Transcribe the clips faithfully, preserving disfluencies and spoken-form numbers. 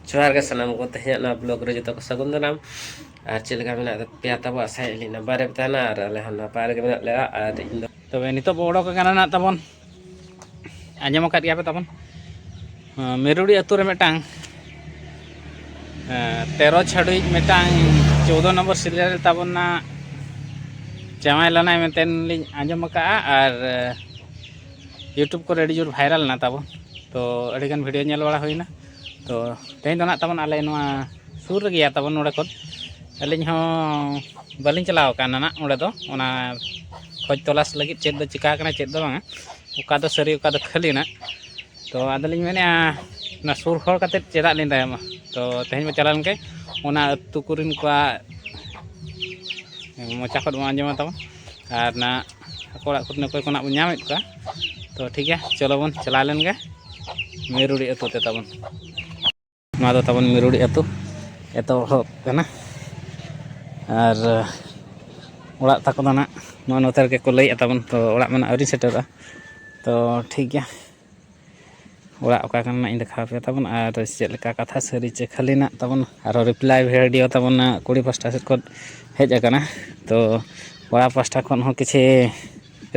ᱡᱚᱦᱟᱨ ᱜᱮ ᱥᱟᱱᱟᱢ ᱠᱚ, ᱛᱮᱦᱮᱧᱟᱜ ᱱᱚᱣᱟ ᱵᱞᱚᱜ ᱨᱮ ᱡᱚᱛᱚ ᱠᱚ ᱥᱟᱹᱜᱩᱱ ᱫᱟᱨᱟᱢ᱾ ᱟᱨ ᱪᱮᱫ ᱞᱮᱠᱟ ᱢᱮᱱᱟᱜ ᱯᱮᱭᱟ ᱛᱟᱵᱚ? ᱟᱥᱟᱭᱮᱫ ᱞᱤᱧ ᱱᱟᱯᱟᱭ ᱨᱮᱯᱮ ᱛᱟᱦᱮᱱᱟ, ᱟᱨ ᱟᱞᱮ ᱦᱚᱸ ᱱᱟᱯᱟᱭ ᱨᱮᱜᱮ ᱢᱮᱱᱟᱜ ᱞᱮᱭᱟ᱾ ᱟᱨ ᱤᱧ ᱫᱚ ᱛᱚᱵᱮ ᱱᱤᱛᱚᱜ ᱵᱚ ᱚᱰᱚᱠ ᱟᱠᱟᱱᱟ ᱱᱟᱜ ᱛᱟᱵᱚᱱ, ᱟᱸᱡᱚᱢ ᱟᱠᱟᱫ ᱜᱮᱭᱟ ᱯᱮ ᱛᱟᱵᱚᱱ, ᱦᱮᱸ, ᱢᱤᱨᱩᱰᱤ ᱟᱹᱛᱩ ᱨᱮ ᱢᱤᱫᱴᱟᱝ, ᱦᱮᱸ, ᱛᱮᱨᱚ ᱪᱷᱟᱹᱰᱩᱭᱤᱡ ᱢᱤᱫᱴᱟᱝ ᱪᱳᱫᱚ ᱱᱚᱢᱵᱚᱨ ᱥᱤᱨᱤᱭᱟᱞ ᱨᱮ ᱛᱟᱵᱚᱱ ᱱᱟᱜ ᱡᱟᱶᱟᱭ ᱞᱮᱱᱟᱭ ᱢᱮᱱᱛᱮ ᱞᱤᱧ ᱟᱸᱡᱚᱢ ᱟᱠᱟᱫᱼᱟ᱾ ᱟᱨ YouTube ᱠᱚᱨᱮ ᱟᱹᱰᱤ ᱡᱳᱨ ᱵᱷᱟᱭᱨᱟᱞ ᱮᱱᱟ ᱛᱟᱵᱚᱱ, ᱛᱚ ᱟᱹᱰᱤᱜᱟᱱ ᱵᱷᱤᱰᱤᱭᱳ ᱧᱮᱞ ᱵᱟᱲᱟ ᱦᱩᱭᱱᱟ᱾ ᱛᱚ ᱛᱮᱦᱮᱧ ᱫᱚ ᱱᱟᱜ ᱛᱟᱵᱚᱱ ᱟᱞᱮ ᱱᱚᱣᱟ ᱥᱩᱨ ᱨᱮᱜᱮᱭᱟ ᱛᱟᱵᱚᱱ ᱱᱚᱰᱮ ᱠᱷᱚᱱ, ᱟᱹᱞᱤᱧ ᱦᱚᱸ ᱵᱟᱹᱞᱤᱧ ᱪᱟᱞᱟᱣ ᱟᱠᱟᱱᱟ ᱱᱟᱜ ᱚᱸᱰᱮ ᱫᱚ, ᱚᱱᱟ ᱠᱷᱚᱡᱽ ᱛᱚᱞᱟᱥ ᱞᱟᱹᱜᱤᱫ ᱪᱮᱫ ᱫᱚ ᱪᱤᱠᱟ ᱟᱠᱟᱱᱟ ᱪᱮᱫ ᱫᱚ ᱵᱟᱝᱟ, ᱚᱠᱟ ᱫᱚ ᱥᱟᱹᱨᱤ ᱚᱠᱟ ᱫᱚ ᱠᱷᱟᱹᱞᱤ ᱱᱟᱜ᱾ ᱛᱚ ᱟᱫᱚᱞᱤᱧ ᱢᱮᱱᱮᱫᱼᱟ, ᱚᱱᱟ ᱥᱩᱨ ᱦᱚᱲ ᱠᱟᱛᱮᱫ ᱪᱮᱫᱟᱜ ᱞᱤᱧ ᱛᱟᱭᱚᱢᱟ? ᱛᱚ ᱛᱮᱦᱮᱧ ᱵᱚ ᱪᱟᱞᱟᱣ ᱞᱮᱱᱠᱷᱟᱱ ᱚᱱᱟ ᱟᱹᱛᱩ ᱠᱚᱨᱮᱱ ᱠᱚᱣᱟᱜ ᱢᱚᱪᱟ ᱠᱷᱚᱱ ᱵᱚᱱ ᱟᱸᱡᱚᱢᱟ ᱛᱟᱵᱚᱱ, ᱟᱨ ᱱᱟ ᱟᱠᱚ ᱚᱲᱟᱜ ᱠᱚᱨᱮᱱ ᱚᱠᱚᱭ ᱠᱚ ᱱᱟᱜ ᱵᱚᱱ ᱧᱟᱢᱮᱫ ᱠᱚᱣᱟ᱾ ᱛᱚ ᱴᱷᱤᱠ ᱜᱮᱭᱟ, ᱪᱚᱞᱚ ᱵᱚᱱ ᱪᱟᱞᱟᱣ ᱞᱮᱱ ᱜᱮ ᱢᱤᱨᱩᱰᱤ ᱟᱹᱛᱩ ᱛᱮ ᱛᱟᱵᱚᱱ᱾ ᱱᱚᱣᱟ ᱫᱚ ᱛᱟᱵᱚᱱ ᱢᱤᱨᱩᱰᱤ ᱟᱹᱛᱩ ᱮᱛᱚᱦᱚᱵ ᱠᱟᱱᱟ᱾ ᱟᱨ ᱚᱲᱟᱜ ᱛᱟᱠᱚ ᱫᱚ ᱱᱟᱜ ᱱᱚᱜᱼᱚ ᱱᱚᱛᱮ ᱨᱮᱜᱮ ᱠᱚ ᱞᱟᱹᱭᱮᱫᱼᱟ ᱛᱟᱵᱚᱱ, ᱛᱚ ᱚᱲᱟᱜ ᱢᱟ ᱱᱟᱜ ᱟᱹᱣᱨᱤ ᱥᱮᱴᱮᱨᱚᱜᱼᱟ᱾ ᱛᱚ ᱴᱷᱤᱠ ᱜᱮᱭᱟ, ᱚᱲᱟᱜ ᱚᱠᱟ ᱠᱟᱱᱟ ᱱᱟᱜ ᱤᱧ ᱫᱮᱠᱷᱟᱣ ᱟᱯᱮᱭᱟ ᱛᱟᱵᱚᱱ, ᱟᱨ ᱪᱮᱫ ᱞᱮᱠᱟ ᱠᱟᱛᱷᱟ ᱥᱟᱹᱨᱤ ᱪᱮ ᱠᱷᱟᱹᱞᱤ ᱱᱟᱜ ᱛᱟᱵᱚᱱ᱾ ᱟᱨᱦᱚᱸ ᱨᱤᱯᱞᱟᱭ ᱵᱷᱤᱰᱤᱭᱳ ᱛᱟᱵᱚᱱ ᱱᱟᱜ ᱠᱩᱲᱤ ᱯᱟᱥᱴᱟ ᱥᱮᱫ ᱠᱷᱚᱱ ᱦᱮᱡ ᱟᱠᱟᱱᱟ᱾ ᱛᱚ ᱠᱚᱲᱟ ᱯᱟᱥᱴᱟ ᱠᱷᱚᱱ ᱦᱚᱸ ᱠᱤᱪᱷᱤ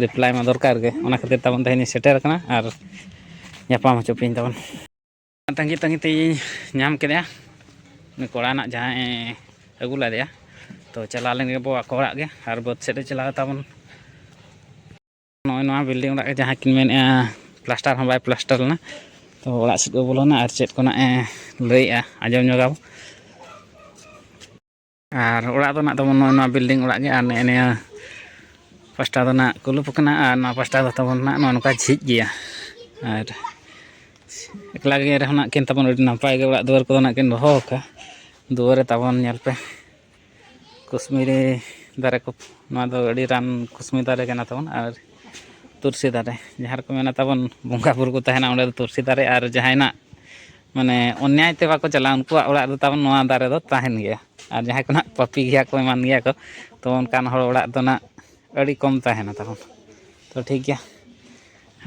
ᱨᱤᱯᱞᱟᱭ ᱢᱟ ᱫᱚᱨᱠᱟᱨ ᱜᱮ, ᱚᱱᱟ ᱠᱷᱟᱹᱛᱤᱨ ᱛᱟᱵᱚᱱ ᱛᱮᱦᱮᱧ ᱤᱧ ᱥᱮᱴᱮᱨ ᱟᱠᱟᱱᱟ ᱟᱨ ᱧᱟᱯᱟᱢ ᱦᱚᱪᱚ ᱯᱮᱭᱟᱹᱧ ᱛᱟᱵᱚᱱ᱾ ᱛᱟᱺᱜᱤ ᱛᱟᱺᱜᱤ ᱛᱮᱧ ᱧᱟᱢ ᱠᱮᱫᱮᱭᱟ, ᱩᱱᱤ ᱠᱚᱲᱟ ᱱᱟᱜ ᱡᱟᱦᱟᱸᱭ ᱟᱹᱜᱩ ᱞᱮᱫᱮᱭᱟ᱾ ᱛᱚ ᱪᱟᱞᱟᱣ ᱞᱮᱱ ᱜᱮᱵᱚ ᱟᱠᱚ ᱚᱲᱟᱜ ᱜᱮ, ᱟᱨ ᱵᱟᱹᱫᱽ ᱥᱮᱫ ᱮ ᱪᱟᱞᱟᱣ ᱛᱟᱵᱚᱱ᱾ ᱱᱚᱜᱼᱚᱭ ᱱᱚᱣᱟ ᱵᱤᱞᱰᱤᱝ ᱚᱲᱟᱜ ᱜᱮ ᱡᱟᱦᱟᱸ ᱠᱤᱱ ᱢᱮᱱᱮᱫᱼᱟ, ᱯᱞᱟᱥᱴᱟᱨ ᱦᱚᱸ ᱵᱟᱭ ᱯᱞᱟᱥᱴᱟᱨ ᱞᱮᱱᱟ᱾ ᱛᱚ ᱚᱲᱟᱜ ᱥᱮᱫ ᱠᱚ ᱵᱚᱞᱚᱱᱟ ᱟᱨ ᱪᱮᱫ ᱠᱚ ᱱᱟᱜ ᱮ ᱞᱟᱹᱭᱮᱫᱼᱟ, ᱟᱸᱡᱚᱢ ᱧᱚᱜᱟᱵᱚ᱾ ᱟᱨ ᱚᱲᱟᱜ ᱫᱚ ᱱᱟᱜ ᱛᱟᱵᱚᱱ ᱱᱚᱜᱼᱚᱭ ᱱᱚᱣᱟ ᱵᱤᱞᱰᱤᱝ ᱚᱲᱟᱜ ᱜᱮ, ᱟᱨ ᱱᱮᱜᱼᱮ ᱱᱤᱭᱟᱹ ᱯᱟᱥᱴᱟ ᱫᱚ ᱱᱟᱜ ᱠᱩᱞᱩᱯ ᱠᱟᱱᱟ, ᱟᱨ ᱱᱚᱣᱟ ᱯᱟᱥᱴᱟ ᱫᱚ ᱛᱟᱵᱚᱱ ᱱᱟᱜ ᱱᱚᱜᱼᱚ ᱱᱚᱝᱠᱟ ᱡᱷᱤᱡ ᱜᱮᱭᱟ᱾ ᱟᱨ ᱮᱠᱞᱟ ᱜᱮ ᱨᱮᱦᱚᱸ ᱱᱟᱜ ᱠᱤᱱ ᱛᱟᱵᱚᱱ ᱟᱹᱰᱤ ᱱᱟᱯᱟᱭ ᱜᱮ ᱚᱲᱟᱜ ᱫᱩᱣᱟᱹᱨ ᱠᱚᱫᱚ ᱱᱟᱜ ᱠᱤᱱ ᱫᱚᱦᱚ ᱟᱠᱟᱫᱼᱟ᱾ ᱫᱩᱣᱟᱹᱨ ᱨᱮ ᱛᱟᱵᱚᱱ ᱧᱮᱞ ᱯᱮ, ᱠᱩᱥᱢᱤᱨᱤ ᱫᱟᱨᱮ ᱠᱚ, ᱱᱚᱣᱟ ᱫᱚ ᱟᱹᱰᱤ ᱨᱟᱱ ᱠᱩᱥᱢᱤ ᱫᱟᱨᱮ ᱠᱟᱱᱟ ᱛᱟᱵᱚᱱ᱾ ᱟᱨ ᱛᱩᱞᱥᱤ ᱫᱟᱨᱮ, ᱡᱟᱦᱟᱸ ᱨᱮᱠᱚ ᱢᱮᱱᱟ ᱛᱟᱵᱚᱱ ᱵᱚᱸᱜᱟ ᱵᱩᱨᱩ ᱠᱚ ᱛᱟᱦᱮᱱᱟ, ᱚᱸᱰᱮ ᱫᱚ ᱛᱩᱞᱥᱤ ᱫᱟᱨᱮ᱾ ᱟᱨ ᱡᱟᱦᱟᱸᱭ ᱱᱟᱜ ᱢᱟᱱᱮ ᱚᱱᱱᱭᱟᱭ ᱛᱮ ᱵᱟᱠᱚ ᱪᱟᱞᱟᱜᱼᱟ, ᱩᱱᱠᱩᱣᱟᱜ ᱚᱲᱟᱜ ᱨᱮᱫᱚ ᱛᱟᱵᱚᱱ ᱱᱚᱣᱟ ᱫᱟᱨᱮ ᱫᱚ ᱛᱟᱦᱮᱱ ᱜᱮᱭᱟ᱾ ᱟᱨ ᱡᱟᱦᱟᱸᱭ ᱠᱚ ᱱᱟᱜ ᱯᱟᱹᱯᱤ ᱜᱮᱭᱟ ᱠᱚ, ᱮᱢᱟᱱ ᱜᱮᱭᱟ ᱠᱚ, ᱛᱚ ᱚᱱᱠᱟᱱ ᱦᱚᱲ ᱚᱲᱟᱜ ᱫᱚ ᱱᱟᱜ ᱟᱹᱰᱤ ᱠᱚᱢ ᱛᱟᱦᱮᱱᱟ ᱛᱟᱵᱚᱱ᱾ ᱛᱚ ᱴᱷᱤᱠ ᱜᱮᱭᱟ,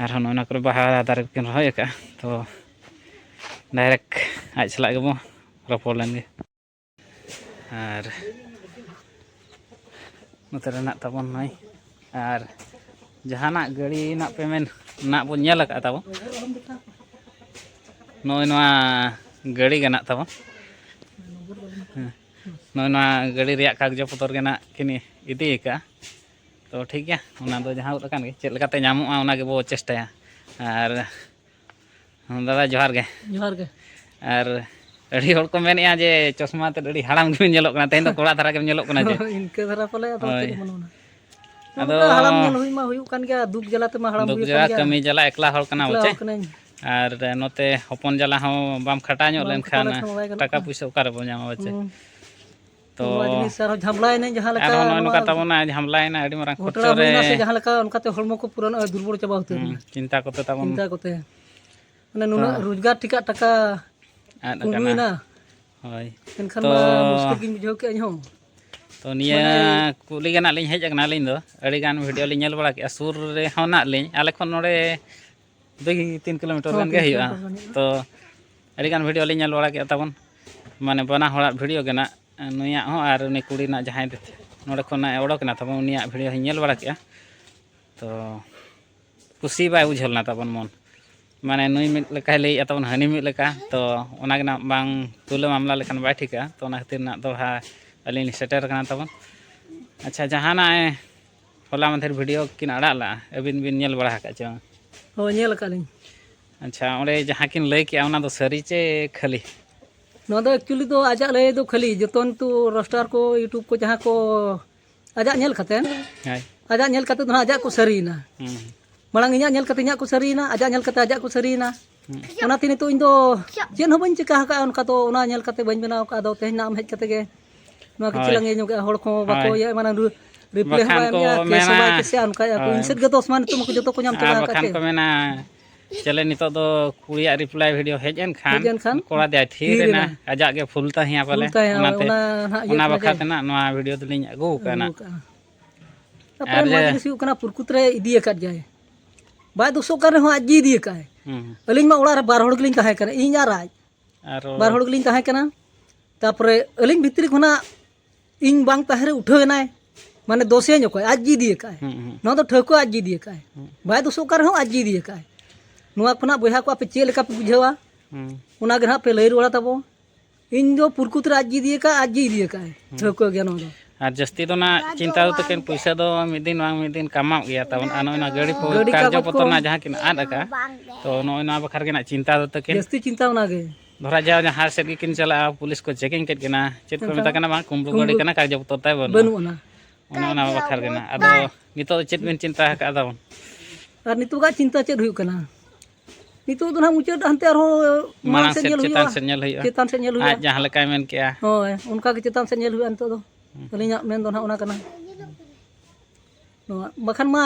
ᱟᱨᱦᱚᱸ ᱱᱚᱜᱼᱚ ᱱᱚᱣᱟ ᱠᱚᱨᱮ ᱵᱟᱦᱟ ᱫᱟᱨᱮ ᱠᱚᱠᱤᱱ ᱨᱚᱦᱚᱭ ᱟᱠᱟᱫᱼᱟ᱾ ᱛᱚ ᱰᱟᱭᱨᱮᱠᱴ ᱟᱡ ᱥᱟᱞᱟᱜ ᱜᱮᱵᱚ ᱨᱚᱯᱚᱲ ᱞᱮᱱ ᱜᱮ᱾ ᱟᱨ ᱱᱚᱛᱮ ᱨᱮ ᱢᱮᱱᱟᱜ ᱛᱟᱵᱚᱱ ᱱᱩᱭ᱾ ᱟᱨ ᱡᱟᱦᱟᱱᱟᱜ ᱜᱟᱹᱲᱤ ᱨᱮᱱᱟᱜ ᱯᱮᱢᱮᱱᱴ ᱨᱮᱱᱟᱜ ᱵᱚᱱ ᱧᱮᱞ ᱟᱠᱟᱫ ᱛᱟᱵᱚᱱ, ᱱᱚᱜᱼᱚᱭ ᱱᱚᱣᱟ ᱜᱟᱹᱲᱤ ᱜᱮ ᱢᱮᱱᱟᱜ ᱛᱟᱵᱚᱱ᱾ ᱦᱮᱸ᱾ ᱱᱚᱜᱼᱚᱭ ᱱᱚᱣᱟ ᱜᱟᱹᱲᱤ ᱨᱮᱭᱟᱜ ᱠᱟᱜᱚᱡᱽ ᱯᱚᱛᱚᱨ ᱜᱮ ᱱᱟᱜ ᱠᱤᱱ ᱤᱫᱤ ᱟᱠᱟᱫᱼᱟ᱾ ᱛᱚ ᱴᱷᱤᱠ ᱜᱮᱭᱟ, ᱚᱱᱟ ᱫᱚ ᱡᱟᱦᱟᱸ ᱦᱩᱭᱩᱜ ᱠᱟᱱ ᱜᱮ, ᱪᱮᱫ ᱞᱮᱠᱟᱛᱮ ᱧᱟᱢᱚᱜᱼᱟ ᱚᱱᱟ ᱜᱮᱵᱚ ᱪᱮᱥᱴᱟᱭᱟ᱾ ᱟᱨ ᱫᱟᱫᱟ ᱡᱚᱦᱟᱨ ᱜᱮ᱾ ᱡᱚᱦᱟᱨ ᱜᱮ᱾ ᱟᱨ ᱟᱹᱰᱤ ᱦᱚᱲ ᱠᱚ ᱢᱮᱱᱮᱫᱼᱟ ᱡᱮ ᱪᱚᱥᱢᱟ ᱟᱛᱮᱫ ᱟᱹᱰᱤ ᱦᱟᱲᱟᱢ ᱜᱮᱵᱤᱱ ᱧᱮᱞᱚᱜ ᱠᱟᱱᱟ, ᱛᱮᱦᱮᱧ ᱫᱚ ᱠᱚᱲᱟ ᱫᱷᱟᱨᱟ ᱜᱮᱢ ᱧᱮᱞᱚᱜ ᱠᱟᱱᱟ ᱡᱮ᱾ ᱤᱱᱠᱟᱹ ᱫᱷᱟᱨᱟ ᱯᱟᱞᱮ ᱟᱫᱚ ᱦᱳᱭ᱾ ᱪᱮᱫ ᱵᱚᱱ ᱢᱮᱱᱟ? ᱟᱫᱚ ᱱᱚᱝᱠᱟ ᱦᱟᱲᱟᱢ ᱧᱮᱞ ᱦᱩᱭ ᱢᱟ ᱦᱩᱭᱩᱜ ᱠᱟᱱ ᱜᱮᱭᱟ, ᱫᱩᱠ ᱡᱟᱞᱟ ᱛᱮᱢᱟ ᱦᱟᱲᱟᱢ ᱫᱩᱠ ᱦᱩᱭᱩᱜ ᱡᱟᱞᱟ, ᱠᱟᱱ ᱜᱮᱭᱟ᱾ ᱠᱟᱹᱢᱤ ᱡᱟᱞᱟ, ᱮᱠᱞᱟ ᱦᱚᱲ ᱠᱟᱱᱟ ᱮᱠᱞᱟ ᱵᱚᱪᱮ᱾ ᱦᱚᱲ ᱠᱟᱹᱱᱟᱹᱧ᱾ ᱟᱨ ᱱᱚᱛᱮ ᱦᱚᱯᱚᱱ ᱡᱟᱞᱟ ᱦᱚᱸ ᱵᱟᱢ ᱠᱷᱟᱴᱟᱣ ᱧᱚᱜ ᱵᱟᱢ ᱞᱮᱱᱠᱷᱟᱱ ᱠᱷᱟᱴᱟᱣ ᱞᱮᱱᱠᱷᱟᱱ ᱵᱟᱭ ᱜᱟᱱᱚᱜ ᱴᱟᱠᱟ ᱠᱟᱱᱟ᱾ ᱯᱩᱭᱥᱟᱹ ᱚᱠᱟ ᱨᱮᱵᱚ ᱧᱟᱢᱟ ᱵᱚᱪᱮ? ᱦᱩᱸ᱾ ᱛᱚ ᱱᱚᱣᱟ ᱡᱤᱱᱤᱥ ᱟᱨᱦᱚᱸ ᱡᱷᱟᱢᱞᱟᱭᱮᱱᱟᱹᱧ ᱡᱟᱦᱟᱸ ᱞᱮᱠᱟ, ᱟᱨᱦᱚᱸ ᱱᱚᱜᱼᱚᱭ ᱱᱚᱣᱟ ᱱᱚᱝᱠᱟ ᱛᱟᱵᱚᱱᱟ, ᱡᱷᱟᱢᱞᱟᱭᱮᱱᱟ ᱟᱹᱰᱤ ᱢᱟᱨᱟᱝ ᱜᱷᱚᱴᱚᱱᱟ ᱠᱷᱚᱨᱪᱚ ᱨᱮ᱾ ᱦᱩᱭᱱᱟ ᱥᱮ ᱡᱟᱦᱟᱸ ᱞᱮᱠᱟ, ᱚᱱᱠᱟᱛᱮ ᱦᱚᱲᱢᱚ ᱠᱚ ᱯᱩᱨᱟᱹ ᱱᱚᱜᱼᱚᱭ ᱫᱩᱨᱵᱚᱞ ᱪᱟᱵᱟ ᱩᱛᱟᱹᱨ ᱦᱩᱸ, ᱮᱱᱟ᱾ ᱪᱤᱱᱛᱟ ᱠᱚᱛᱮ ᱛᱟᱵᱚᱱ᱾ ᱪᱤᱱᱛᱟ ᱠᱚᱛᱮ᱾ ᱢᱟᱱᱮ ᱛᱚ ᱱᱩᱱᱟᱹᱜ ᱨᱳᱡᱽᱜᱟᱨ ᱴᱷᱤᱠᱟᱜ ᱴᱟᱠᱟ ᱟᱫ ᱟᱠᱟᱱᱟ᱾ ᱠᱩᱢᱵᱽᱲᱩᱭᱮᱱᱟ᱾ ᱦᱳᱭ᱾ ᱮᱱᱠᱷᱟᱱ ᱛᱚ ᱢᱟ ᱢᱩᱥᱠᱤᱞ ᱜᱤᱧ ᱵᱩᱡᱷᱟᱹᱣ ᱠᱮᱜᱼᱟ ᱤᱧ ᱦᱚᱸ᱾ ᱛᱚ ᱱᱤᱭᱟᱹ ᱢᱟᱱᱮ ᱠᱩᱞᱤ ᱜᱮ ᱱᱟᱜ ᱞᱤᱧ ᱦᱮᱡ ᱟᱠᱟᱱᱟ ᱟᱹᱞᱤᱧ ᱫᱚ᱾ ᱟᱹᱰᱤᱜᱟᱱ ᱵᱷᱤᱰᱤᱭᱳ ᱞᱤᱧ ᱧᱮᱞ ᱵᱟᱲᱟ ᱠᱮᱜᱼᱟ, ᱥᱩᱨ ᱨᱮᱦᱚᱸ ᱱᱟᱜ ᱞᱤᱧ, ᱟᱞᱮ ᱠᱷᱚᱱ ᱱᱚᱰᱮ ᱫᱩᱭ ᱛᱤᱱ ᱠᱤᱞᱳᱢᱤᱴᱟᱨ ᱦᱚᱸ, ᱜᱟᱱ ᱜᱮ ᱛᱤᱱ ᱦᱩᱭᱩᱜᱼᱟ᱾ ᱠᱤᱞᱳᱢᱤᱴᱟᱨ ᱜᱟᱱ ᱦᱩᱭᱩᱜᱼᱟ᱾ ᱛᱚ ᱟᱹᱰᱤᱜᱟᱱ ᱵᱷᱤᱰᱤᱭᱳ ᱞᱤᱧ ᱧᱮᱞ ᱵᱟᱲᱟ ᱠᱮᱜᱼᱟ ᱛᱟᱵᱚᱱ, ᱢᱟᱱᱮ ᱵᱟᱱᱟ ᱦᱚᱲᱟᱜ ᱵᱷᱤᱰᱤᱭᱳ ᱜᱮ ᱱᱟᱜ, ᱱᱩᱭᱟᱜ ᱦᱚᱸ ᱟᱨ ᱩᱱᱤ ᱠᱩᱲᱤ ᱨᱮᱱᱟᱜ ᱡᱟᱦᱟᱸᱭ ᱱᱚᱰᱮ ᱠᱷᱚᱱᱟᱜ ᱮ ᱚᱰᱚᱠ ᱮᱱᱟ ᱛᱟᱵᱚᱱ, ᱩᱱᱤᱭᱟᱜ ᱵᱷᱤᱰᱤᱭᱳ ᱦᱚᱸᱧ ᱧᱮᱞ ᱵᱟᱲᱟ ᱠᱮᱜᱼᱟ᱾ ᱛᱚ ᱠᱩᱥᱤ ᱵᱟᱭ ᱵᱩᱡᱷᱟᱹᱣ ᱞᱮᱱᱟ ᱛᱟᱵᱚᱱ ᱢᱚᱱ, ᱢᱟᱱᱮ ᱱᱩᱭ ᱢᱤᱫ ᱞᱮᱠᱟᱭ ᱞᱟᱹᱭᱮᱫᱼᱟ ᱛᱟᱵᱚᱱ, ᱦᱟᱹᱱᱤ ᱢᱤᱫ ᱞᱮᱠᱟ᱾ ᱛᱚ ᱚᱱᱟ ᱜᱮ ᱱᱟᱜ ᱵᱟᱝ ᱛᱩᱞᱟᱹ ᱢᱟᱢᱞᱟ ᱞᱮᱠᱷᱟᱱ ᱵᱟᱭ ᱴᱷᱤᱠᱟ᱾ ᱛᱚ ᱚᱱᱟ ᱠᱷᱟᱹᱛᱤᱨ ᱱᱟᱜ ᱫᱚᱲᱦᱟ ᱟᱹᱞᱤᱧ ᱞᱤᱧ ᱥᱮᱴᱮᱨ ᱟᱠᱟᱱᱟ ᱛᱟᱵᱚᱱ᱾ ᱟᱪᱪᱷᱟ, ᱡᱟᱦᱟᱱᱟᱜ ᱮ ᱦᱚᱞᱟ ᱢᱟᱫᱷᱮᱨ ᱵᱷᱤᱰᱤᱭᱳ ᱠᱤᱱ ᱟᱲᱟᱜ ᱞᱟᱜᱼᱟ, ᱟᱹᱵᱤᱱ ᱵᱤᱱ ᱧᱮᱞ ᱵᱟᱲᱟ ᱟᱠᱟᱫ ᱪᱮ ᱵᱟᱝ? ᱦᱳᱭ, ᱧᱮᱞ ᱟᱠᱟᱫ ᱞᱤᱧ᱾ ᱟᱪᱪᱷᱟ, ᱚᱸᱰᱮ ᱡᱟᱦᱟᱸ ᱠᱤᱱ ᱞᱟᱹᱭ ᱠᱮᱜᱼᱟ, ᱚᱱᱟ ᱫᱚ ᱥᱟᱹᱨᱤ ᱪᱮ ᱠᱷᱟᱹᱞᱤ? ᱱᱚᱣᱟ ᱫᱚ actually ᱫᱚ ᱟᱡᱟᱜ ᱞᱟᱹᱭ ᱫᱚ ᱠᱷᱟᱹᱞᱤ, ᱡᱚᱛᱚ ᱱᱤᱛᱚᱜ ᱨᱳᱥᱴᱟᱨ ᱠᱚ YouTube ᱠᱚ ᱡᱟᱦᱟᱸ ᱠᱚ ᱟᱡᱟᱜ ᱧᱮᱞ ᱠᱟᱛᱮ, ᱦᱳᱭ᱾ ᱟᱡᱟᱜ ᱧᱮᱞ ᱠᱟᱛᱮ ᱫᱚ ᱦᱟᱸᱜ ᱟᱡᱟᱜ ᱠᱚ ᱥᱟᱹᱨᱤᱭᱮᱱᱟ᱾ ᱦᱩᱸ᱾ ᱢᱟᱲᱟᱝ ᱤᱧᱟᱹᱜ ᱧᱮᱞ ᱠᱟᱛᱮ ᱤᱧᱟᱹᱜ ᱠᱚ ᱥᱟᱹᱨᱤᱭᱮᱱᱟ, ᱟᱡᱟᱜ ᱧᱮᱞ ᱠᱟᱛᱮ ᱟᱡᱟᱜ ᱠᱚ ᱥᱟᱹᱨᱤᱭᱮᱱᱟ᱾ ᱦᱩᱸ᱾ ᱚᱱᱟᱛᱮ ᱱᱤᱛᱚᱜ ᱤᱧ ᱫᱚ ᱪᱮᱫ ᱦᱚᱸ ᱵᱟᱹᱧ ᱪᱤᱠᱟ ᱟᱠᱟᱫᱼᱟ, ᱚᱱᱠᱟ ᱫᱚ ᱚᱱᱟ ᱧᱮᱞ ᱠᱟᱛᱮ ᱵᱟᱹᱧ ᱵᱮᱱᱟᱣ ᱟᱠᱟᱫᱼᱟ᱾ ᱟᱫᱚ ᱛᱮᱦᱮᱧ ᱱᱟᱜ ᱟᱢ ᱦᱮᱡ ᱠᱟᱛᱮ ᱜᱮ ᱱᱚᱣᱟ ᱠᱤᱪᱷᱩ ᱦᱳᱭ᱾ ᱞᱟᱝ ᱤᱭᱟᱹ ᱧᱚᱜ ᱮᱫᱼᱟ, ᱦᱚᱲ ᱠᱚᱦᱚᱸ ᱵᱟᱠᱚ ᱦᱳᱭ᱾ ᱤᱭᱟᱹ, ᱢᱟᱱᱮ ᱨᱤ-, ᱨᱤᱯᱞᱟᱭ ᱦᱚᱸ ᱵᱟᱠᱷᱟᱱ ᱵᱟᱭ ᱠᱚ ᱮᱢᱮᱜᱼᱟ, ᱠᱮᱥ ᱦᱚᱸ ᱢᱮᱱᱟ, ᱵᱟᱭ ᱠᱮᱥᱮᱜᱼᱟ, ᱚᱱᱠᱟ ᱦᱳᱭ᱾ ᱤᱧ ᱥᱮᱫ ᱜᱮ ᱫᱚᱥ ᱢᱟ ᱱᱤᱛᱚᱜ ᱢᱟᱠᱚ ᱡᱚᱛᱚ ᱠᱚ ᱧᱟᱢ ᱟᱨ ᱪᱟᱵᱟ ᱟᱠᱟᱫ ᱵᱟᱠᱷᱟᱱ ᱪᱮ᱾ ᱠᱚ ᱢᱮᱱᱟ, ᱪᱮᱞᱮ ᱱᱤᱛᱚᱜ ᱫᱚ ᱠᱩᱲᱤᱭᱟᱜ ᱨᱤᱯᱞᱟᱭ ᱵᱷᱤᱰᱤᱭᱳ ᱦᱮᱡ ᱮᱱ ᱠᱷᱟᱱ ᱦᱮᱡ ᱮᱱ ᱠᱷᱟᱱ ᱠᱚᱲᱟ ᱫᱚᱭ ᱛᱷᱤᱨ ᱛᱷᱤᱨ ᱮᱱᱟ, ᱮᱱᱟ᱾ ᱟᱡᱟᱜ ᱜᱮ ᱯᱷᱩᱞ ᱛᱟᱦᱮᱸᱭᱟ ᱯᱟᱞᱮ, ᱦᱳᱭ, ᱚᱱᱟᱛᱮ ᱚᱱᱟ ᱱᱟᱦᱟᱜ ᱤᱭᱟᱹ ᱚᱱᱟ ᱠᱟᱱᱟ ᱵᱟᱠᱷᱨᱟ ᱡᱮ᱾ ᱛᱮ ᱱᱟᱜ ᱱᱚᱣᱟ ᱵᱷᱤᱰᱤᱭᱳ ᱫᱚᱞᱤᱧ ᱟᱹᱜᱩ ᱟᱹᱜᱩ ᱟᱠᱟᱫᱼᱟ ᱱᱟᱜ᱾ ᱟᱠᱟᱫᱼᱟ᱾ ᱛᱟᱯᱚᱨᱮ ᱟᱨ ᱱᱚᱣᱟ ᱡᱮ ᱡᱤᱱᱤᱥ ᱦᱩᱭᱩᱜ ᱠᱟᱱᱟ, ᱯᱨᱚᱠᱨᱤᱛ ᱨᱮ ᱤᱫᱤ ᱟᱠᱟᱫ ᱜᱮᱭᱟᱭ᱾ ᱵᱟᱭ ᱫᱳᱥᱚᱜ ᱠᱟᱱ ᱨᱮᱦᱚᱸ ᱟᱡ ᱡᱤᱫᱤᱭ ᱟᱠᱟᱫᱼᱟᱭ᱾ ᱦᱩᱸ᱾ ᱟᱹᱞᱤᱧ ᱢᱟ ᱚᱲᱟᱜ ᱨᱮ ᱵᱟᱨ ᱦᱚᱲ ᱜᱮᱞᱤᱧ ᱛᱟᱦᱮᱸ ᱠᱟᱱᱟ, ᱤᱧ ᱟᱨ ᱟᱡ᱾ ᱟᱨ ᱵᱟᱨ ᱦᱚᱲ ᱜᱮᱞᱤᱧ ᱛᱟᱦᱮᱸ ᱠᱟᱱᱟ᱾ ᱛᱟᱯᱚᱨᱮ ᱟᱹᱞᱤᱧ ᱵᱷᱤᱛᱨᱤ ᱠᱷᱚᱱᱟᱜ ᱤᱧ ᱵᱟᱝ ᱛᱟᱦᱮᱸ ᱨᱮ ᱩᱴᱷᱟᱹᱣ ᱮᱱᱟᱭ, ᱢᱟᱱᱮ ᱫᱳᱥᱮᱧ ᱚᱠᱚᱭ? ᱟᱡ ᱡᱤᱫᱤᱭ ᱟᱠᱟᱫᱼᱟᱭ᱾ ᱦᱩᱸ, ᱦᱩᱸ᱾ ᱱᱚᱣᱟ ᱫᱚ ᱴᱷᱟᱹᱣᱠᱟᱹ ᱟᱡ ᱡᱤᱫᱤᱭ ᱟᱠᱟᱫᱼᱟᱭ᱾ ᱦᱩᱸ᱾ ᱵᱟᱭ ᱫᱳᱥᱚᱜ ᱠᱟᱱ ᱨᱮᱦᱚᱸ ᱟᱡ ᱡᱤᱫᱤᱭ ᱟᱠᱟᱫᱼᱟᱭ᱾ ᱱᱚᱣᱟ ᱠᱷᱚᱱᱟᱜ ᱵᱚᱭᱦᱟ ᱠᱚ ᱟᱯᱮ ᱪᱮᱫ ᱞᱮᱠᱟ ᱯᱮ ᱵᱩᱡᱷᱟᱹᱣᱟ? ᱦᱩᱸ᱾ ᱚᱱᱟ ᱜᱮ ᱱᱟᱦᱟᱜ ᱯᱮ ᱞᱟᱹᱭ ᱨᱩᱣᱟᱹᱲᱟ ᱛᱟᱵᱚ᱾ ᱤᱧ ᱫᱚ ᱯᱩᱨᱠᱩᱛ ᱨᱮ ᱟᱡ ᱡᱤᱫᱤᱭ ᱟᱠᱟᱫ, ᱟᱡ ᱡᱤᱫᱤᱭ ᱟᱠᱟᱫᱼᱟᱭ᱾ ᱦᱩᱸ᱾ ᱴᱷᱟᱹᱣᱠᱟᱹ ᱜᱮᱭᱟ ᱱᱚᱣᱟ ᱫᱚ᱾ ᱟᱨ ᱡᱟᱹᱥᱛᱤ ᱫᱚ ᱱᱟᱜ ᱪᱤᱱᱛᱟ ᱫᱚ ᱛᱟᱹᱠᱤᱱ ᱯᱩᱭᱥᱟᱹ ᱫᱚ ᱢᱤᱫ ᱫᱤᱱ ᱵᱟᱝ ᱢᱤᱫ ᱫᱤᱱ ᱠᱟᱢᱟᱣ ᱜᱮᱭᱟ ᱛᱟᱵᱚᱱ, ᱟᱨ ᱱᱚᱜᱼᱚᱭ ᱱᱚᱣᱟ ᱜᱟᱹᱰᱤ ᱠᱚ ᱜᱟᱹᱰᱤ ᱠᱟᱜᱚᱡᱽ ᱠᱚ᱾ ᱨᱮᱱᱟᱜ ᱡᱟᱦᱟᱸ ᱠᱤᱱ ᱟᱫ ᱟᱠᱟᱫ, ᱛᱚ ᱱᱚᱜᱼᱚᱭ ᱱᱚᱣᱟ ᱵᱟᱠᱷᱨᱟ ᱜᱮ ᱱᱟᱜ ᱪᱤᱱᱛᱟ ᱫᱚ ᱛᱟᱹᱠᱤᱱ᱾ ᱡᱟᱹᱥᱛᱤ ᱪᱤᱱᱛᱟ ᱚᱱᱟ ᱜᱮ᱾ ᱫᱷᱚᱨᱟ ᱡᱟᱦᱟᱸ ᱡᱟᱦᱟᱸ ᱥᱮᱫ ᱜᱮᱠᱤᱱ ᱪᱟᱞᱟᱜᱼᱟ, ᱯᱩᱞᱤᱥ ᱠᱚ ᱪᱮᱠᱤᱝ ᱠᱮᱫ ᱠᱤᱱᱟ, ᱪᱮᱫ ᱠᱚ ᱮᱱᱠᱷᱟᱱ ᱢᱮᱛᱟ ᱠᱤᱱᱟ, ᱵᱟᱝ ᱠᱩᱢᱵᱽᱲᱩ ᱠᱩᱢᱵᱽᱲᱩ᱾ ᱜᱟᱹᱰᱤ ᱠᱟᱱᱟ, ᱠᱟᱜᱚᱡᱽ ᱯᱚᱛᱚᱨ ᱛᱟᱭ ᱵᱟᱹᱱᱩᱜᱼᱟ᱾ ᱵᱟᱹᱱᱩᱜ ᱟᱱᱟ᱾ ᱚᱱᱮ ᱚᱱᱟ ᱵᱟᱠᱷᱨᱟ ᱜᱮ ᱱᱟᱜ᱾ ᱟᱫᱚ ᱱᱤᱛᱚᱜ ᱫᱚ ᱪᱮᱫ ᱵᱤᱱ ᱪᱤᱱᱛᱟ ᱟᱠᱟᱫᱼᱟ ᱛᱟᱵᱚᱱ? ᱟᱨ ᱱᱤᱛᱚᱜᱟᱜ ᱪᱤᱱᱛᱟ ᱪᱮᱫ ᱦᱩᱭᱩᱜ ᱠᱟᱱᱟ? ᱱᱤᱛᱚᱜ ᱫᱚ ᱱᱟᱦᱟᱜ ᱢᱩᱪᱟᱹᱫ ᱦᱟᱱᱛᱮ ᱟᱨᱦᱚᱸ ᱢᱟᱲᱟᱝ ᱢᱟᱲᱟᱝ ᱥᱮᱫ ᱥᱮᱫ ᱧᱮᱞ ᱪᱮᱛᱟᱱ ᱦᱩᱭᱩᱜᱼᱟ᱾ ᱥᱮᱫ ᱧᱮᱞ ᱦᱩᱭᱩᱜᱼᱟ᱾ ᱟᱡ ᱡᱟᱦᱟᱸ ᱞᱮᱠᱟᱭ ᱢᱮᱱ ᱠᱮᱜᱼᱟ᱾ ᱦᱳᱭ, ᱚᱱᱠᱟ ᱜᱮ ᱪᱮᱛᱟᱱ ᱥᱮᱫ ᱧᱮᱞ ᱦᱩᱭᱩᱜᱼᱟ ᱱᱤᱛᱚᱜ ᱫᱚ᱾ ᱦᱩᱸ᱾ ᱟᱹᱞᱤᱧᱟᱜ ᱢᱮᱱ ᱫᱚ ᱱᱟᱦᱟᱜ ᱚᱱᱟ ᱠᱟᱱᱟ᱾ ᱱᱚᱣᱟ ᱵᱟᱠᱷᱟᱱ ᱢᱟ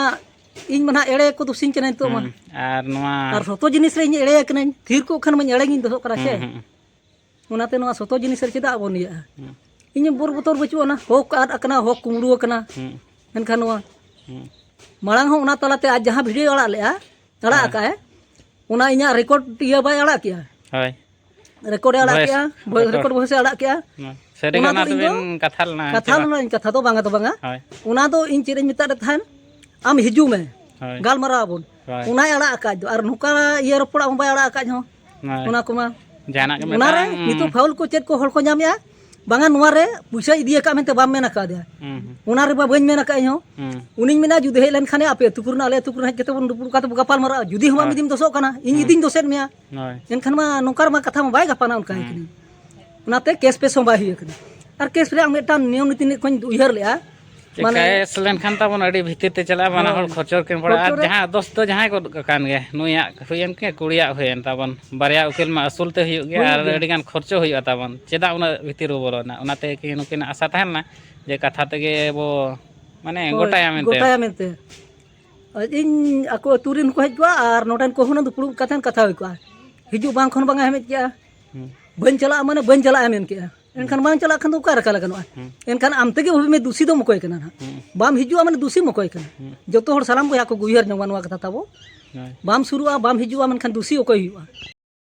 ᱤᱧ ᱢᱟ ᱱᱟᱦᱟᱜ ᱮᱲᱮ ᱠᱚ ᱫᱩᱥᱤᱧ ᱠᱟᱱᱟ ᱱᱤᱛᱚᱜ ᱢᱟ᱾ ᱦᱩᱸ᱾ ᱟᱨ ᱱᱚᱣᱟ ᱟᱨ ᱥᱚᱛᱚ ᱡᱤᱱᱤᱥ ᱨᱮ ᱤᱧ ᱮᱲᱮ ᱟᱠᱟᱱᱟᱹᱧ, ᱛᱷᱤᱨ ᱠᱚᱜ ᱠᱷᱟᱱ ᱢᱟᱧ ᱮᱲᱮ ᱜᱤᱧ ᱫᱚᱦᱚᱜ ᱠᱟᱱᱟ ᱥᱮ᱾ ᱦᱩᱸ, ᱦᱩᱸ᱾ ᱚᱱᱟᱛᱮ ᱱᱚᱣᱟ ᱥᱚᱛᱚ ᱡᱤᱱᱤᱥ ᱨᱮ ᱪᱮᱫᱟᱜ ᱵᱚᱱ ᱤᱭᱟᱹᱜᱼᱟ? ᱦᱩᱸ᱾ ᱤᱧᱟᱹᱜ ᱵᱚᱨ ᱵᱚᱛᱚᱨ ᱵᱟᱹᱪᱩᱜ ᱟᱱᱟ, ᱦᱚᱠ ᱟᱫ ᱟᱠᱟᱱᱟ, ᱦᱚᱠ ᱠᱩᱢᱵᱽᱲᱩ ᱟᱠᱟᱱᱟ᱾ ᱦᱩᱸ᱾ ᱢᱮᱱᱠᱷᱟᱱ ᱱᱚᱣᱟ ᱦᱩᱸ᱾ ᱢᱟᱲᱟᱝ ᱦᱚᱸ ᱚᱱᱟ ᱛᱟᱞᱟᱛᱮ ᱟᱡ ᱡᱟᱦᱟᱸ ᱵᱷᱤᱰᱤᱭᱳ ᱟᱲᱟᱜ ᱞᱮᱜᱼᱟ, ᱟᱲᱟᱜ ᱦᱮᱸ᱾ ᱟᱠᱟᱫᱼᱟᱭ, ᱚᱱᱟ ᱤᱧᱟᱹᱜ ᱨᱮᱠᱚᱨᱰ ᱤᱭᱟᱹ ᱵᱟᱭ ᱟᱲᱟᱜ ᱠᱮᱜᱼᱟ᱾ ᱦᱳᱭ᱾ ᱨᱮᱠᱚᱨᱰ ᱮ ᱟᱲᱟᱜ ᱠᱮᱜᱼᱟ, ᱵᱷᱚᱭᱮᱥ ᱨᱮᱠᱚᱨᱰ᱾ ᱨᱮᱠᱚᱨᱰ ᱵᱷᱚᱭᱮᱥ ᱮ ᱟᱲᱟᱜ ᱠᱮᱜᱼᱟ᱾ ᱦᱩᱸ᱾ ᱥᱟᱹᱨᱤ ᱜᱮ ᱚᱱᱟ ᱚᱱᱟ ᱫᱚ ᱤᱧ ᱫᱚ ᱫᱚᱵᱤᱱ ᱠᱟᱛᱷᱟ ᱞᱮᱱᱟ ᱥᱮ ᱠᱟᱛᱷᱟ ᱵᱟᱝ? ᱞᱮᱱᱟᱧ, ᱠᱟᱛᱷᱟ ᱫᱚ ᱵᱟᱝᱟ ᱫᱚ ᱵᱟᱝᱟ᱾ ᱦᱳᱭ᱾ ᱚᱱᱟ ᱫᱚ ᱤᱧ ᱪᱮᱫ ᱤᱧ ᱢᱮᱛᱟᱫ ᱫᱮ ᱛᱟᱦᱮᱸᱫ, ᱟᱢ ᱦᱤᱡᱩᱜ ᱢᱮ, ᱦᱳᱭ᱾ ᱜᱟᱞᱢᱟᱨᱟᱣ ᱟᱵᱚᱱ᱾ ᱦᱳᱭ᱾ ᱚᱱᱟᱭ ᱟᱲᱟᱜ ᱟᱠᱟᱫ ᱫᱚ, ᱟᱨ ᱱᱚᱝᱠᱟ ᱤᱭᱟᱹ ᱨᱚᱯᱚᱲᱟᱜ ᱢᱟ ᱵᱟᱭ ᱟᱲᱟᱜ ᱟᱠᱟᱫ ᱦᱚᱸ᱾ ᱦᱳᱭ᱾ ᱚᱱᱟ ᱠᱚᱢᱟ᱾ ᱡᱟᱦᱟᱱᱟᱜ ᱜᱮ ᱚᱱᱟᱨᱮ ᱢᱤᱫᱴᱟᱝ ᱱᱤᱛᱚᱜ ᱯᱷᱟᱩᱞ ᱠᱚ ᱪᱮᱫ ᱠᱚ ᱦᱚᱲ ᱠᱚ ᱧᱟᱢᱮᱜᱼᱟ, ᱵᱟᱝᱟ ᱱᱚᱣᱟ ᱨᱮ ᱯᱩᱭᱥᱟᱹ ᱤᱫᱤ ᱟᱠᱟᱫ ᱢᱮᱱᱛᱮ ᱵᱟᱢ ᱢᱮᱱ ᱟᱠᱟᱫᱮᱭᱟ᱾ ᱦᱩᱸ, ᱦᱩᱸ᱾ ᱚᱱᱟ ᱨᱮᱢᱟ ᱵᱟᱹᱧ ᱢᱮᱱ ᱟᱠᱟᱫ ᱤᱧ ᱦᱚᱸ᱾ ᱦᱩᱸ᱾ ᱩᱱᱤᱧ ᱢᱮᱱᱟ, ᱡᱩᱫᱤ ᱦᱮᱡ ᱞᱮᱱᱠᱷᱟᱱᱮ ᱟᱯᱮ ᱟᱹᱛᱩ ᱠᱚᱨᱮᱱᱟᱜ, ᱟᱞᱮ ᱟᱹᱛᱩ ᱠᱚᱨᱮᱱᱟᱜ ᱦᱮᱡ ᱠᱟᱛᱮ ᱵᱚᱱ ᱫᱩᱯᱲᱩᱵ ᱠᱟᱛᱮ ᱵᱚᱱ ᱜᱟᱯᱟᱞ ᱢᱟᱨᱟᱜᱼᱟ, ᱡᱩᱫᱤ ᱦᱚᱸ ᱵᱟᱢ ᱦᱳᱭ᱾ ᱤᱫᱤᱢ ᱫᱳᱥᱮᱫ ᱢᱮᱭᱟ, ᱦᱩᱸ᱾ ᱤᱧ ᱤᱫᱤᱧ ᱫᱳᱥᱮᱫ ᱢᱮᱭᱟ᱾ ᱦᱳᱭ᱾ ᱮᱱᱠᱷᱟᱱ ᱢᱟ ᱱᱚᱝᱠᱟ ᱨᱮᱢᱟ ᱠᱟᱛᱷᱟ ᱢᱟ ᱵᱟᱭ ᱜᱟᱯᱟᱱᱟ ᱚᱱᱠᱟ ᱦᱩᱸ᱾ ᱜᱮ ᱠᱟᱱᱟ᱾ ᱚᱱᱟᱛᱮ ᱠᱮᱥ ᱯᱮᱥ ᱦᱚᱸ ᱵᱟᱭ ᱦᱩᱭ ᱟᱠᱟᱱᱟ᱾ ᱟᱨ ᱠᱮᱥ ᱨᱮᱭᱟᱜ ᱢᱤᱫᱴᱟᱝ ᱱᱤᱭᱚᱢ ᱱᱤᱛᱤ ᱠᱚᱧ ᱩᱭᱦᱟᱹᱨ ᱞᱮᱜᱼᱟ᱾ ᱢᱟᱱᱮ ᱠᱮᱥ ᱞᱮᱱᱠᱷᱟᱱ ᱛᱟᱵᱚᱱ ᱟᱹᱰᱤ ᱵᱷᱤᱛᱤᱨ ᱛᱮ ᱪᱟᱞᱟᱜᱼᱟ, ᱵᱟᱱᱟ ᱦᱚᱲ ᱦᱳᱭ᱾ ᱠᱷᱚᱨᱪᱚ ᱠᱤᱱ ᱯᱟᱲᱟᱜᱼᱟ᱾ ᱟᱨ ᱠᱷᱚᱨᱪᱚ ᱨᱮ ᱡᱟᱦᱟᱸ ᱫᱳᱥ ᱫᱚ ᱡᱟᱦᱟᱸᱭ ᱜᱚᱫ ᱟᱠᱟᱱ ᱜᱮ, ᱱᱩᱭᱟᱜ ᱦᱩᱭᱮᱱ ᱠᱤ ᱠᱩᱲᱤᱭᱟᱜ ᱦᱩᱭᱮᱱ ᱛᱟᱵᱚᱱ, ᱵᱟᱨᱭᱟ ᱩᱠᱤᱞ ᱢᱟ ᱟᱹᱥᱩᱞ ᱛᱮ ᱦᱩᱭᱩᱜ ᱜᱮᱭᱟ, ᱦᱩᱭᱩᱜ ᱟᱨ ᱜᱮᱭᱟ᱾ ᱟᱹᱰᱤᱜᱟᱱ ᱠᱷᱚᱨᱪᱚ ᱦᱩᱭᱩᱜᱼᱟ ᱛᱟᱵᱚᱱ, ᱪᱮᱫᱟᱜ ᱩᱱᱟᱹᱜ ᱵᱷᱤᱛᱤᱨ ᱵᱚ ᱵᱚᱞᱚᱱᱟ? ᱚᱱᱟᱛᱮ ᱠᱤ ᱱᱩᱠᱤᱱᱟᱜ ᱟᱥᱟ ᱛᱟᱦᱮᱸ ᱞᱮᱱᱟ ᱡᱮ ᱠᱟᱛᱷᱟ ᱛᱮᱜᱮ ᱵᱚ, ᱢᱟᱱᱮ, ᱦᱳᱭ, ᱜᱚᱴᱟᱭᱟ ᱢᱮᱱᱛᱮ᱾ ᱜᱚᱴᱟᱭᱟ ᱢᱮᱱᱛᱮ᱾ ᱤᱧ ᱟᱠᱚ ᱟᱹᱛᱩ ᱨᱮᱱ ᱠᱚ ᱦᱮᱡ ᱠᱚᱜᱼᱟ ᱟᱨ ᱱᱚᱰᱮᱱ ᱠᱚ ᱦᱩᱱᱟᱹᱝ ᱫᱩᱯᱲᱩᱵ ᱠᱟᱛᱮᱫ ᱠᱟᱛᱷᱟ ᱦᱩᱭ ᱠᱚᱜᱼᱟ᱾ ᱦᱤᱡᱩᱜ ᱵᱟᱝ ᱠᱷᱚᱱ ᱵᱟᱝᱟ ᱦᱮᱢᱮᱡ ᱠᱮᱜᱼᱟ᱾ ᱦᱩᱸ᱾ ᱵᱟᱹᱧ ᱪᱟᱞᱟᱜᱼᱟ ᱢᱟᱱᱮ ᱵᱟᱹᱧ ᱪᱟᱞᱟᱜᱼᱟ ᱢᱮᱱ ᱠᱮᱜᱼᱟ᱾ ᱮᱱᱠᱷᱟᱱ ᱵᱟᱝ ᱪᱟᱞᱟᱜ ᱠᱷᱟᱱ ᱫᱚ ᱚᱠᱟ ᱞᱮᱠᱟ ᱞᱮ ᱜᱟᱱᱚᱜᱼᱟ? ᱦᱩᱸ᱾ ᱮᱱᱠᱷᱟᱱ ᱟᱢ ᱛᱮᱜᱮ ᱵᱷᱟᱵᱤ ᱢᱮ, ᱫᱩᱥᱤ ᱫᱚᱢ ᱚᱠᱚᱭ ᱠᱟᱱᱟ ᱱᱟᱦᱟᱜ? ᱦᱩᱸ᱾ ᱵᱟᱢ ᱦᱤᱡᱩᱜᱼᱟ ᱢᱟᱱᱮ ᱫᱩᱥᱤᱢ ᱚᱠᱚᱭ ᱠᱟᱱᱟ? ᱦᱩᱸ᱾ ᱡᱚᱛᱚ ᱦᱚᱲ ᱥᱟᱱᱟᱢ ᱵᱚᱭᱦᱟ ᱠᱚ ᱩᱭᱦᱟᱹᱨ ᱧᱚᱜ ᱢᱟ ᱱᱚᱣᱟ ᱠᱟᱛᱷᱟ ᱛᱟᱵᱚ᱾ ᱦᱳᱭ᱾ ᱵᱟᱢ ᱥᱩᱨᱩᱜᱼᱟ, ᱵᱟᱢ ᱦᱤᱡᱩᱜᱼᱟ, ᱢᱮᱱᱠᱷᱟᱱ ᱫᱩᱥᱤ ᱚᱠᱚᱭ ᱦᱩᱭᱩᱜᱼᱟ?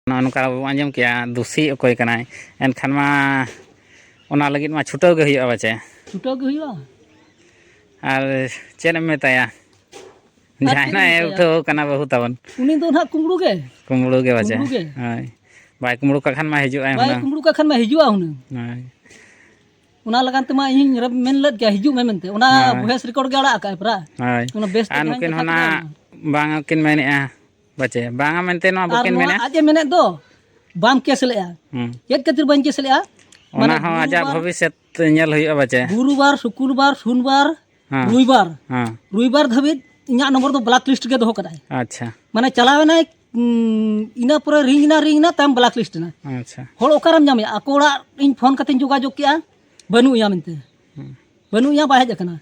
ᱱᱚᱜᱼᱚ ᱱᱚᱝᱠᱟ ᱵᱚᱱ ᱟᱸᱡᱚᱢ ᱠᱮᱜᱼᱟ, ᱫᱩᱥᱤ ᱚᱠᱚᱭ ᱠᱟᱱᱟᱭ? ᱮᱱᱠᱷᱟᱱ ᱢᱟ ᱚᱱᱟ ᱞᱟᱹᱜᱤᱫ ᱢᱟ ᱪᱷᱩᱴᱟᱹᱣ ᱜᱮ ᱦᱩᱭᱩᱜᱼᱟ ᱯᱟᱪᱮ᱾ ᱪᱷᱩᱴᱟᱹᱣ ᱜᱮ ᱦᱩᱭᱩᱜᱼᱟ᱾ ᱟᱨ ᱪᱮᱫ ᱮᱢ ᱢᱮᱛᱟᱭᱟ? ᱟᱨ ᱪᱮᱫ ᱡᱟᱦᱟᱸᱭ ᱮᱢ ᱱᱟᱜ ᱮ ᱢᱮᱛᱟᱭᱟ? ᱩᱴᱷᱟᱹᱣ ᱠᱟᱱᱟ ᱵᱟᱹᱦᱩ ᱛᱟᱵᱚᱱ᱾ ᱩᱱᱤ ᱫᱚ ᱱᱟᱦᱟᱜ ᱠᱩᱢᱵᱽᱲᱩ ᱜᱮ᱾ ᱠᱩᱢᱵᱽᱲᱩ ᱜᱮ ᱯᱟᱪᱮ᱾ ᱠᱩᱢᱵᱽᱲᱩ ᱜᱮ᱾ ᱦᱳᱭ᱾ ᱵᱟᱭ ᱠᱩᱢᱵᱽᱲᱩ ᱠᱟᱜ ᱠᱷᱟᱱ ᱢᱟ ᱦᱤᱡᱩᱜᱼᱟᱭ ᱵᱟᱭ ᱦᱩᱱᱟᱹᱝ᱾ ᱠᱩᱢᱵᱽᱲᱩ ᱠᱟᱜ ᱠᱷᱟᱱ ᱢᱟ ᱦᱤᱡᱩᱜᱼᱟ ᱦᱩᱱᱟᱹᱝ᱾ ᱦᱳᱭ᱾ ᱚᱱᱟ ᱞᱟᱜᱟᱱ ᱛᱮᱢᱟ ᱤᱧᱤᱧ ᱨᱮ-, ᱢᱮᱱ ᱞᱮᱫ ᱜᱮᱭᱟ, ᱦᱤᱡᱩᱜ ᱢᱮ ᱢᱮᱱᱛᱮ᱾ ᱚᱱᱟ ᱦᱳᱭ᱾ voice record ᱜᱮ ᱟᱲᱟᱜ ᱟᱠᱟᱫᱼᱟᱭ ᱯᱨᱟ᱾ ᱦᱳᱭ᱾ ᱚᱱᱟ ᱵᱮᱥ ᱛᱮ ᱟᱨ ᱡᱟᱦᱟᱸᱧ ᱱᱩᱠᱤᱱ ᱠᱟᱛᱷᱟ ᱦᱚᱸ ᱠᱮᱫᱟ ᱱᱟᱜ ᱚᱱᱟ᱾ ᱵᱟᱝ ᱠᱤᱱ ᱢᱮᱱᱮᱫᱼᱟ ᱯᱟᱪᱮ, ᱵᱟᱝᱟ ᱢᱮᱱᱛᱮ ᱱᱚᱣᱟ ᱟᱨ ᱵᱟᱹᱠᱤᱱ ᱱᱚᱣᱟ ᱢᱮᱱᱮᱫᱼᱟ? ᱟᱡ ᱮ ᱢᱮᱱᱮᱫ ᱫᱚ, ᱵᱟᱢ ᱠᱮᱥ ᱞᱮᱫᱼᱟ᱾ ᱦᱩᱸ᱾ ᱪᱮᱫ ᱠᱷᱟᱹᱛᱤᱨ ᱵᱟᱹᱧ ᱠᱮᱥ ᱞᱮᱫᱼᱟ? ᱚᱱᱟ ᱢᱟᱱᱮ ᱦᱚᱸ ᱟᱡᱟᱜ ᱜᱩᱨᱩᱵᱟᱨ, ᱵᱷᱚᱵᱤᱥᱥᱚᱛ ᱧᱮᱞ ᱦᱩᱭᱩᱜᱼᱟ ᱯᱟᱪᱮ᱾ ᱜᱩᱨᱩᱵᱟᱨ, ᱥᱩᱠᱩᱨᱵᱟᱨ, ᱥᱩᱱᱵᱟᱨ, ᱦᱮᱸ᱾ ᱨᱩᱭᱵᱟᱨ᱾ ᱦᱮᱸ᱾ ᱨᱩᱭᱵᱟᱨ ᱫᱷᱟᱹᱵᱤᱡ ᱤᱧᱟᱹᱜ ᱱᱚᱢᱵᱚᱨ ᱫᱚ blacklist ᱜᱮ ᱫᱚᱦᱚ ᱠᱟᱫᱟᱭ᱾ ᱟᱪᱪᱷᱟ᱾ ᱢᱟᱱᱮ ᱪᱟᱞᱟᱣ ᱮᱱᱟᱭ, ᱩᱸ, ᱤᱱᱟᱹ ᱯᱚᱨᱮ ring ᱮᱱᱟ, ring ᱮᱱᱟ, ᱛᱟᱭᱚᱢ blacklist ᱮᱱᱟ᱾ ᱟᱪᱪᱷᱟ᱾ ᱦᱚᱲ ᱚᱠᱟᱨᱮᱢ ᱧᱟᱢᱮᱭᱟ? ᱟᱠᱚ ᱚᱲᱟᱜ ᱤᱧ ᱯᱷᱳᱱ ᱠᱟᱛᱮᱧ ᱡᱳᱜᱟᱡᱳᱜᱽ ᱠᱮᱜᱼᱟ, ᱵᱟᱹᱱᱩᱜ ᱮᱭᱟ ᱢᱮᱱᱛᱮ᱾ ᱦᱩᱸ᱾ ᱵᱟᱹᱱᱩᱜ ᱮᱭᱟ, ᱵᱟᱭ ᱦᱮᱡ ᱟᱠᱟᱱᱟ᱾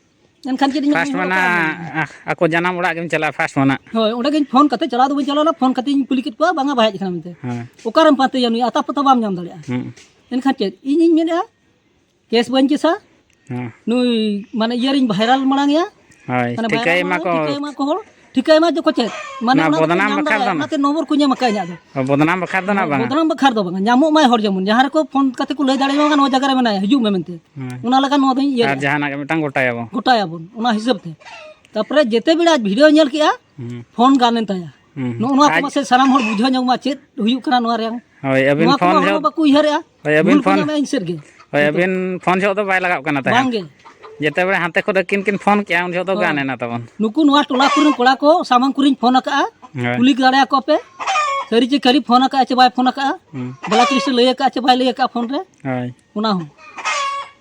ᱮᱱᱠᱷᱟᱱ ᱪᱮᱫ ᱤᱧ first ᱩᱭᱦᱟᱹᱨ ᱢᱟᱱᱟ, ᱠᱟᱜᱼᱟ? ᱟ-, ᱟᱠᱚ ᱡᱟᱱᱟᱢ ᱚᱲᱟᱜ ᱜᱮᱢ ᱪᱟᱞᱟᱜᱼᱟ first ᱢᱟᱱᱟ? ᱦᱳᱭ, ᱚᱸᱰᱮ ᱜᱤᱧ ᱯᱷᱳᱱ ᱠᱟᱛᱮ, ᱪᱟᱞᱟᱣ ᱫᱚ ᱵᱟᱹᱧ ᱪᱟᱞᱟᱣ ᱞᱮᱱᱟ, ᱯᱷᱳᱱ ᱠᱟᱛᱮᱧ ᱠᱩᱞᱤ ᱠᱮᱫ ᱠᱚᱣᱟ, ᱵᱟᱝᱟ, ᱵᱟᱭ ᱦᱮᱡ ᱟᱠᱟᱱᱟ ᱢᱮᱱᱛᱮ᱾ ᱦᱮᱸ᱾ ᱚᱠᱟᱨᱮᱢ ᱯᱟᱱᱛᱮᱭᱟ ᱱᱩᱭ? ᱟᱛᱟ ᱯᱟᱛᱟ ᱵᱟᱢ ᱧᱟᱢ ᱫᱟᱲᱮᱭᱟᱜᱼᱟ᱾ ᱦᱩᱸ᱾ ᱮᱱᱠᱷᱟᱱ ᱪᱮᱫ? ᱤᱧᱤᱧ ᱢᱮᱱᱮᱫᱼᱟ, ᱠᱮᱥ ᱵᱟᱹᱧ ᱠᱮᱥᱟ, ᱦᱮᱸ᱾ ᱱᱩᱭ ᱢᱟᱱᱮ ᱤᱭᱟᱹ ᱨᱤᱧ viral ᱢᱟᱲᱟᱝ ᱮᱭᱟ᱾ ᱦᱳᱭ, ᱢᱟᱱᱮ ᱴᱷᱤᱠᱟᱹᱭ viral ᱢᱟ ᱢᱟᱲᱟᱝ ᱠᱚ᱾ ᱴᱷᱤᱠᱟᱹᱭ ᱢᱟ ᱠᱚ ᱦᱚᱲ, ᱴᱷᱤᱠᱟᱹᱭ ᱢᱟ ᱡᱮ ᱠᱚ ᱪᱮᱫ? ᱢᱟᱱᱮ ᱱᱚᱣᱟ ᱚᱱᱟ ᱫᱚᱠᱚ ᱵᱚᱫᱱᱟᱢ ᱧᱟᱢ ᱵᱟᱠᱷᱨᱟ ᱫᱟᱲᱮᱭᱟᱜᱼᱟ, ᱫᱚ ᱱᱟ-, ᱚᱱᱟᱛᱮ ᱱᱚᱢᱵᱚᱨ ᱠᱚ ᱧᱟᱢ ᱟᱠᱟᱫ ᱤᱧᱟᱹᱜ ᱫᱚ᱾ ᱚ, ᱵᱚᱫᱱᱟᱢ ᱵᱟᱠᱷᱨᱟ ᱫᱚ ᱱᱟᱜ ᱵᱟᱝᱟ᱾ ᱵᱚᱫᱱᱟᱢ ᱵᱟᱠᱷᱨᱟ ᱫᱚ ᱵᱟᱝᱟ, ᱧᱟᱢᱚᱜ ᱢᱟᱭ ᱦᱚᱲ ᱡᱮᱢᱚᱱ, ᱡᱟᱦᱟᱸ ᱨᱮᱠᱚ ᱯᱷᱳᱱ ᱠᱟᱛᱮ ᱠᱚ ᱞᱟᱹᱭ ᱫᱟᱲᱮᱭᱟᱢᱟ, ᱱᱚᱣᱟ ᱡᱟᱭᱜᱟ ᱨᱮ ᱢᱮᱱᱟᱭᱟ, ᱦᱤᱡᱩᱜ ᱢᱮ ᱢᱮᱱᱛᱮ᱾ ᱦᱳᱭ᱾ ᱚᱱᱟ ᱞᱮᱠᱟ ᱱᱚᱣᱟ ᱫᱚᱧ ᱤᱭᱟᱹᱭᱟ᱾ ᱟᱨ ᱡᱟᱦᱟᱱᱟᱜ ᱜᱮ ᱢᱤᱫᱴᱟᱝ ᱜᱚᱴᱟᱭᱟᱵᱚᱱ᱾ ᱜᱚᱴᱟᱭᱟᱵᱚᱱ, ᱚᱱᱟ ᱦᱤᱥᱟᱹᱵ ᱛᱮ᱾ ᱛᱟᱯᱚᱨᱮ ᱡᱮᱛᱮ ᱵᱮᱲᱟ ᱟᱡ video ᱧᱮᱞ ᱠᱮᱜᱼᱟ, ᱦᱩᱸ᱾ ᱯᱷᱳᱱ ᱜᱟᱱ ᱮᱱ ᱛᱟᱭᱟ᱾ ᱦᱩᱸ᱾ ᱱᱚᱜᱼᱚ ᱱᱚᱣᱟ ᱠᱚ ᱟᱡ ᱢᱟᱥᱮ ᱥᱟᱱᱟᱢ ᱦᱚᱲ ᱵᱩᱡᱷᱟᱹᱣ ᱧᱚᱜ ᱢᱟ, ᱪᱮᱫ ᱦᱩᱭᱩᱜ ᱠᱟᱱᱟ ᱱᱚᱣᱟ ᱨᱮᱭᱟᱝ᱾ ᱦᱳᱭ, ᱟᱹᱵᱤᱱ ᱱᱚᱣᱟ ᱠᱚᱢᱟ ᱯᱷᱳᱱ ᱦᱚᱲ ᱡᱚᱦᱚᱜ, ᱵᱟᱠᱚ ᱩᱭᱦᱟᱹᱨᱮᱜᱼᱟ᱾ ᱦᱳᱭ, ᱟᱹᱵᱤᱱ ᱵᱷᱩᱞ ᱠᱚ ᱯᱷᱳᱱ, ᱧᱟᱢᱮᱜᱼᱟ ᱤᱧ ᱥᱮᱫ ᱜᱮ᱾ ᱦᱳᱭ, ᱱᱤᱛᱚᱜ ᱟᱹᱵᱤᱱ ᱯᱷᱳᱱ ᱡᱚᱦᱚᱜ ᱫᱚ ᱵᱟᱭ ᱞᱟᱜᱟᱣ ᱠᱟᱱᱟ ᱛᱟᱦᱮᱸᱫ᱾ ᱵᱟᱝ ᱜᱮ᱾ ᱡᱮᱛᱮ ᱵᱮᱲᱟ ᱦᱟᱱᱛᱮ ᱠᱷᱚᱱ ᱟᱹᱠᱤᱱ ᱠᱤᱱ ᱯᱷᱳᱱ ᱠᱮᱜᱼᱟ, ᱩᱱ ᱡᱚᱦᱚᱜ ᱫᱚ ᱦᱳᱭ᱾ ᱜᱟᱱ ᱮᱱᱟ ᱛᱟᱵᱚᱱ᱾ ᱱᱩᱠᱩ ᱱᱚᱣᱟ ᱴᱚᱞᱟ ᱠᱚᱨᱮᱱ ᱠᱚᱲᱟ ᱠᱚ ᱥᱟᱢᱟᱝ ᱠᱚᱨᱮᱧ ᱯᱷᱳᱱ ᱟᱠᱟᱜᱼᱟ᱾ ᱦᱳᱭ᱾ ᱠᱩᱞᱤ ᱫᱟᱲᱮᱭᱟᱠᱚ ᱯᱮ᱾ ᱥᱟᱹᱨᱤ ᱪᱮ ᱠᱷᱟᱹᱞᱤ ᱯᱷᱳᱱ ᱟᱠᱟᱜᱼᱟ ᱪᱮ ᱵᱟᱭ ᱯᱷᱳᱱ ᱟᱠᱟᱜᱼᱟ? ᱦᱩᱸ᱾ blacklist ᱞᱟᱹᱭ ᱟᱠᱟᱜᱼᱟ ᱪᱮ ᱵᱟᱭ ᱞᱟᱹᱭ ᱟᱠᱟᱜᱼᱟ ᱯᱷᱳᱱ ᱨᱮ? ᱦᱳᱭ᱾ ᱚᱱᱟ ᱦᱚᱸ᱾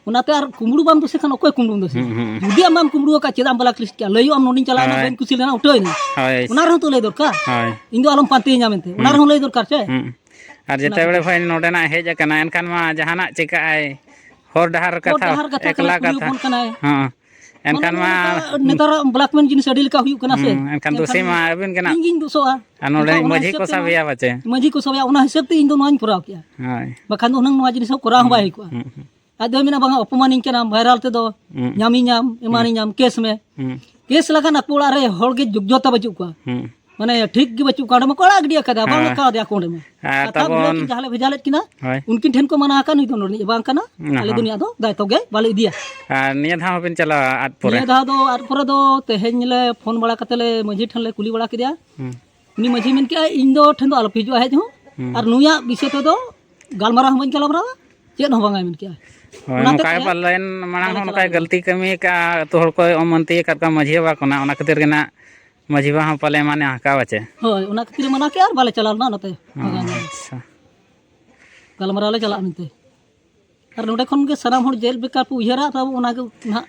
ᱚᱱᱟᱛᱮ ᱟᱨ ᱠᱩᱢᱵᱽᱲᱩ ᱵᱟᱢ ᱫᱳᱥᱮ ᱠᱷᱟᱱ ᱚᱠᱚᱭ ᱠᱩᱢᱵᱽᱲᱩᱢ ᱫᱳᱥᱮᱭᱟ? ᱦᱩᱸ, ᱦᱩᱸ᱾ ᱡᱩᱫᱤ ᱟᱢ ᱵᱟᱢ ᱠᱩᱢᱵᱽᱲᱩ ᱟᱠᱟᱫ, ᱪᱮᱫᱟᱜ ᱮᱢ blacklist ᱠᱮᱜᱼᱟ? ᱞᱟᱹᱭᱚᱜ ᱟᱢ, ᱱᱚᱰᱮᱧ ᱪᱟᱞᱟᱣ ᱮᱱᱟ, ᱦᱳᱭ᱾ ᱵᱟᱹᱧ ᱠᱩᱥᱤ ᱞᱮᱱᱟ, ᱩᱴᱷᱟᱹᱣ ᱮᱱᱟ᱾ ᱦᱳᱭ᱾ ᱚᱱᱟ ᱨᱮᱦᱚᱸ ᱛᱚ ᱞᱟᱹᱭ ᱫᱚᱨᱠᱟᱨ᱾ ᱦᱳᱭ᱾ ᱤᱧ ᱫᱚ ᱟᱞᱚᱢ ᱯᱟᱱᱛᱮᱭᱤᱧᱟ ᱢᱮᱱᱛᱮ, ᱚᱱᱟ ᱦᱩᱸ᱾ ᱨᱮᱦᱚᱸ ᱞᱟᱹᱭ ᱫᱚᱨᱠᱟᱨ ᱪᱮ? ᱦᱩᱸ᱾ ᱟᱨ ᱚᱱᱟ ᱡᱮᱛᱮ ᱠᱚᱫᱚ᱾ ᱵᱮᱲᱮ ᱠᱷᱚᱱ ᱱᱚᱰᱮᱱᱟᱜ ᱦᱮᱡ ᱟᱠᱟᱱᱟ, ᱮᱱᱠᱷᱟᱱ ᱢᱟ ᱡᱟᱦᱟᱱᱟᱜ ᱪᱤᱠᱟᱹᱜ ᱟᱭ, ᱦᱚᱨ ᱰᱟᱦᱟᱨ ᱦᱚᱨ ᱠᱟᱛᱷᱟ, ᱰᱟᱦᱟᱨ ᱠᱟᱛᱷᱟ ᱮᱠᱞᱟ ᱠᱟᱱᱟᱭ, ᱠᱩᱲᱤ ᱠᱟᱛᱷᱟ᱾ ᱦᱚᱯᱚᱱ ᱠᱟᱱᱟᱭ᱾ ᱦᱚᱸ᱾ ᱮᱱᱠᱷᱟᱱ ᱢᱟᱱᱮ ᱢᱟ ᱱᱚᱝᱠᱟ ᱱᱮᱛᱟᱨᱟᱜ blackmail ᱡᱤᱱᱤᱥ ᱟᱹᱰᱤ ᱞᱮᱠᱟ ᱦᱩᱭᱩᱜ ᱠᱟᱱᱟ ᱥᱮ᱾ ᱦᱩᱸ, ᱮᱱᱠᱷᱟᱱ ᱮᱱᱠᱷᱟᱱ ᱫᱩᱥᱤ ᱢᱟ ᱟᱹᱵᱤᱱ ᱜᱮ ᱱᱟᱜ᱾ ᱤᱧ ᱜᱤᱧ ᱫᱩᱥᱚᱜᱼᱟ᱾ ᱟᱨ ᱱᱚᱰᱮ ᱮᱱᱠᱷᱟᱱ ᱚᱱᱟ ᱢᱟᱹᱡᱷᱤ ᱦᱤᱥᱟᱹᱵ ᱠᱚ ᱛᱮ ᱥᱟᱵᱮᱭᱟ ᱯᱟᱪᱮ᱾ ᱢᱟᱹᱡᱷᱤ ᱠᱚ ᱥᱟᱵᱮᱭᱟ, ᱚᱱᱟ ᱦᱤᱥᱟᱹᱵ ᱛᱮ ᱤᱧ ᱫᱚ ᱱᱚᱣᱟᱧ ᱠᱚᱨᱟᱣ ᱠᱮᱜᱼᱟ᱾ ᱦᱳᱭ᱾ ᱵᱟᱠᱷᱟᱱ ᱫᱚ ᱦᱩᱱᱟᱹᱝ ᱱᱚᱣᱟ ᱡᱤᱱᱤᱥ ᱦᱚᱸ ᱠᱚᱨᱟᱣ ᱦᱚᱸ ᱵᱟᱭ ᱦᱩᱭ ᱠᱚᱜᱼᱟ᱾ ᱦᱩᱸ, ᱦᱩᱸ᱾ ᱟᱡ ᱫᱚᱭ ᱢᱮᱱᱟ, "ᱵᱟᱝᱟ, ᱚᱯᱚᱢᱟᱱᱤᱧ ᱠᱟᱱᱟᱢ, viral ᱛᱮᱫᱚ ᱦᱩᱸ᱾ ᱧᱟᱢᱤᱧᱟᱢ, ᱮᱢᱟᱱᱤᱧᱟᱢ, case ᱢᱮ᱾" ᱦᱩᱸ᱾ case ᱞᱮᱠᱷᱟᱱ ᱟᱠᱚ ᱚᱲᱟᱜ ᱨᱮ ᱦᱚᱲ ᱜᱮ ᱡᱳᱜᱽᱡᱚᱛᱟ ᱵᱟᱹᱪᱩᱜ ᱠᱚᱣᱟ᱾ ᱦᱩᱸ᱾ ᱢᱟᱱᱮ ᱴᱷᱤᱠ ᱜᱮ ᱵᱟᱹᱪᱩᱜ ᱠᱚᱣᱟ, ᱚᱸᱰᱮ ᱢᱟᱠᱚ ᱟᱲᱟᱜ ᱜᱤᱰᱤ ᱟᱠᱟᱫᱟ, ᱵᱟᱝ ᱦᱮᱸ᱾ ᱟᱠᱟᱫᱮᱭᱟ ᱠᱚ ᱚᱸᱰᱮ ᱢᱟ᱾ ᱟᱨ ᱠᱟᱛᱷᱟ ᱵᱩᱡᱷᱟᱹᱣ ᱛᱟᱵᱚᱱ ᱠᱤᱱ ᱡᱟᱦᱟᱸ ᱞᱮ ᱵᱷᱮᱡᱟ ᱞᱮᱫ ᱠᱤᱱᱟ, ᱦᱳᱭ᱾ ᱩᱱᱠᱤᱱ ᱴᱷᱮᱱ ᱠᱚ ᱢᱟᱱᱟ ᱟᱠᱟᱫ, ᱱᱩᱭ ᱫᱚ ᱱᱚᱰᱮᱱᱤᱡ ᱵᱟᱝ ᱠᱟᱱᱟ, ᱚᱱᱟ ᱟᱞᱮ ᱫᱚ ᱦᱚᱸ᱾ ᱱᱩᱭᱟᱜ ᱫᱚ ᱫᱟᱭᱤᱛᱛᱚ ᱜᱮ ᱵᱟᱞᱮ ᱤᱫᱤᱭᱟ᱾ ᱟᱨ ᱱᱤᱭᱟᱹ ᱫᱷᱟᱣ ᱦᱚᱸᱵᱤᱱ ᱪᱟᱞᱟᱣᱟ ᱟᱫ ᱯᱚᱨᱮ? ᱱᱤᱭᱟᱹ ᱫᱷᱟᱣ ᱫᱚ ᱟᱫ ᱯᱚᱨᱮ ᱫᱚ ᱛᱮᱦᱮᱧ ᱞᱮ ᱯᱷᱳᱱ ᱵᱟᱲᱟ ᱠᱟᱛᱮ ᱞᱮ ᱢᱟᱹᱡᱷᱤ ᱴᱷᱮᱱ ᱞᱮ ᱠᱩᱞᱤ ᱵᱟᱲᱟ ᱠᱮᱫᱮᱭᱟ᱾ ᱦᱩᱸ᱾ ᱩᱱᱤ ᱢᱟᱹᱡᱷᱤ ᱢᱮᱱ ᱠᱮᱜᱼᱟᱭ, "ᱤᱧ ᱫᱚ ᱴᱷᱮᱱ ᱫᱚ ᱟᱞᱚᱯᱮ ᱦᱤᱡᱩᱜᱼᱟ ᱦᱮᱡ ᱦᱚᱸ, ᱦᱩᱸ᱾ ᱟᱨ ᱱᱩᱭᱟᱜ ᱵᱤᱥᱚᱭ ᱛᱮᱫᱚ ᱜᱟᱞᱢᱟᱨᱟᱣ ᱦᱚᱸ ᱵᱟᱹᱧ ᱜᱟᱞᱢᱟᱨᱟᱣᱟ, ᱪᱮᱫ ᱦᱚᱸ ᱵᱟᱝᱟᱭ ᱢᱮᱱ ᱠᱮᱜᱼᱟ᱾" ᱦᱳᱭ, ᱚᱱᱟᱛᱮ ᱱᱚᱝᱠᱟ ᱜᱮ ᱛᱮᱦᱮᱧ ᱯᱟᱞᱮᱱ ᱢᱟᱲᱟᱝ ᱵᱟᱞᱮ ᱦᱚᱸ ᱪᱟᱞᱟᱣ ᱱᱚᱝᱠᱟᱭ ᱞᱮᱱᱟ᱾ ᱜᱟᱹᱞᱛᱤ ᱠᱟᱹᱢᱤ ᱠᱟᱜᱼᱟ, ᱟᱹᱛᱩ ᱦᱚᱲ ᱠᱚ ᱚᱢᱟᱱᱛᱤ ᱟᱠᱟᱫ ᱠᱚᱣᱟ ᱢᱟᱹᱡᱷᱤ ᱵᱟᱵᱟ ᱠᱷᱚᱱᱟᱜ, ᱚᱱᱟ ᱠᱷᱟᱹᱛᱤᱨ ᱜᱮ ᱱᱟᱜ ᱢᱟᱹᱡᱷᱤ ᱵᱟᱵᱟ ᱦᱚᱸ ᱯᱟᱞᱮ ᱢᱟᱱᱮ ᱦᱟᱸᱠᱟᱣᱟ ᱪᱮ? ᱦᱳᱭ, ᱚᱱᱟ ᱠᱷᱟᱹᱛᱤᱨ ᱮ ᱢᱟᱱᱟ ᱠᱮᱜᱼᱟ ᱟᱨ ᱵᱟᱞᱮ ᱪᱟᱞᱟᱣ ᱞᱮᱱᱟ ᱱᱚᱛᱮ᱾ ᱟᱪᱪᱷᱟ᱾ ᱜᱟᱞᱢᱟᱨᱟᱣ ᱞᱮ ᱪᱟᱞᱟᱜᱼᱟ ᱢᱮᱱᱛᱮ᱾ ᱟᱨ ᱱᱚᱸᱰᱮ ᱠᱷᱚᱱ ᱜᱮ ᱥᱟᱱᱟᱢ ᱦᱚᱲ ᱪᱮᱫ ᱞᱮᱠᱟ ᱠᱚ ᱩᱭᱦᱟᱹᱨᱟ, ᱛᱟᱵᱚ ᱚᱱᱟ ᱜᱮ ᱱᱟᱦᱟᱜ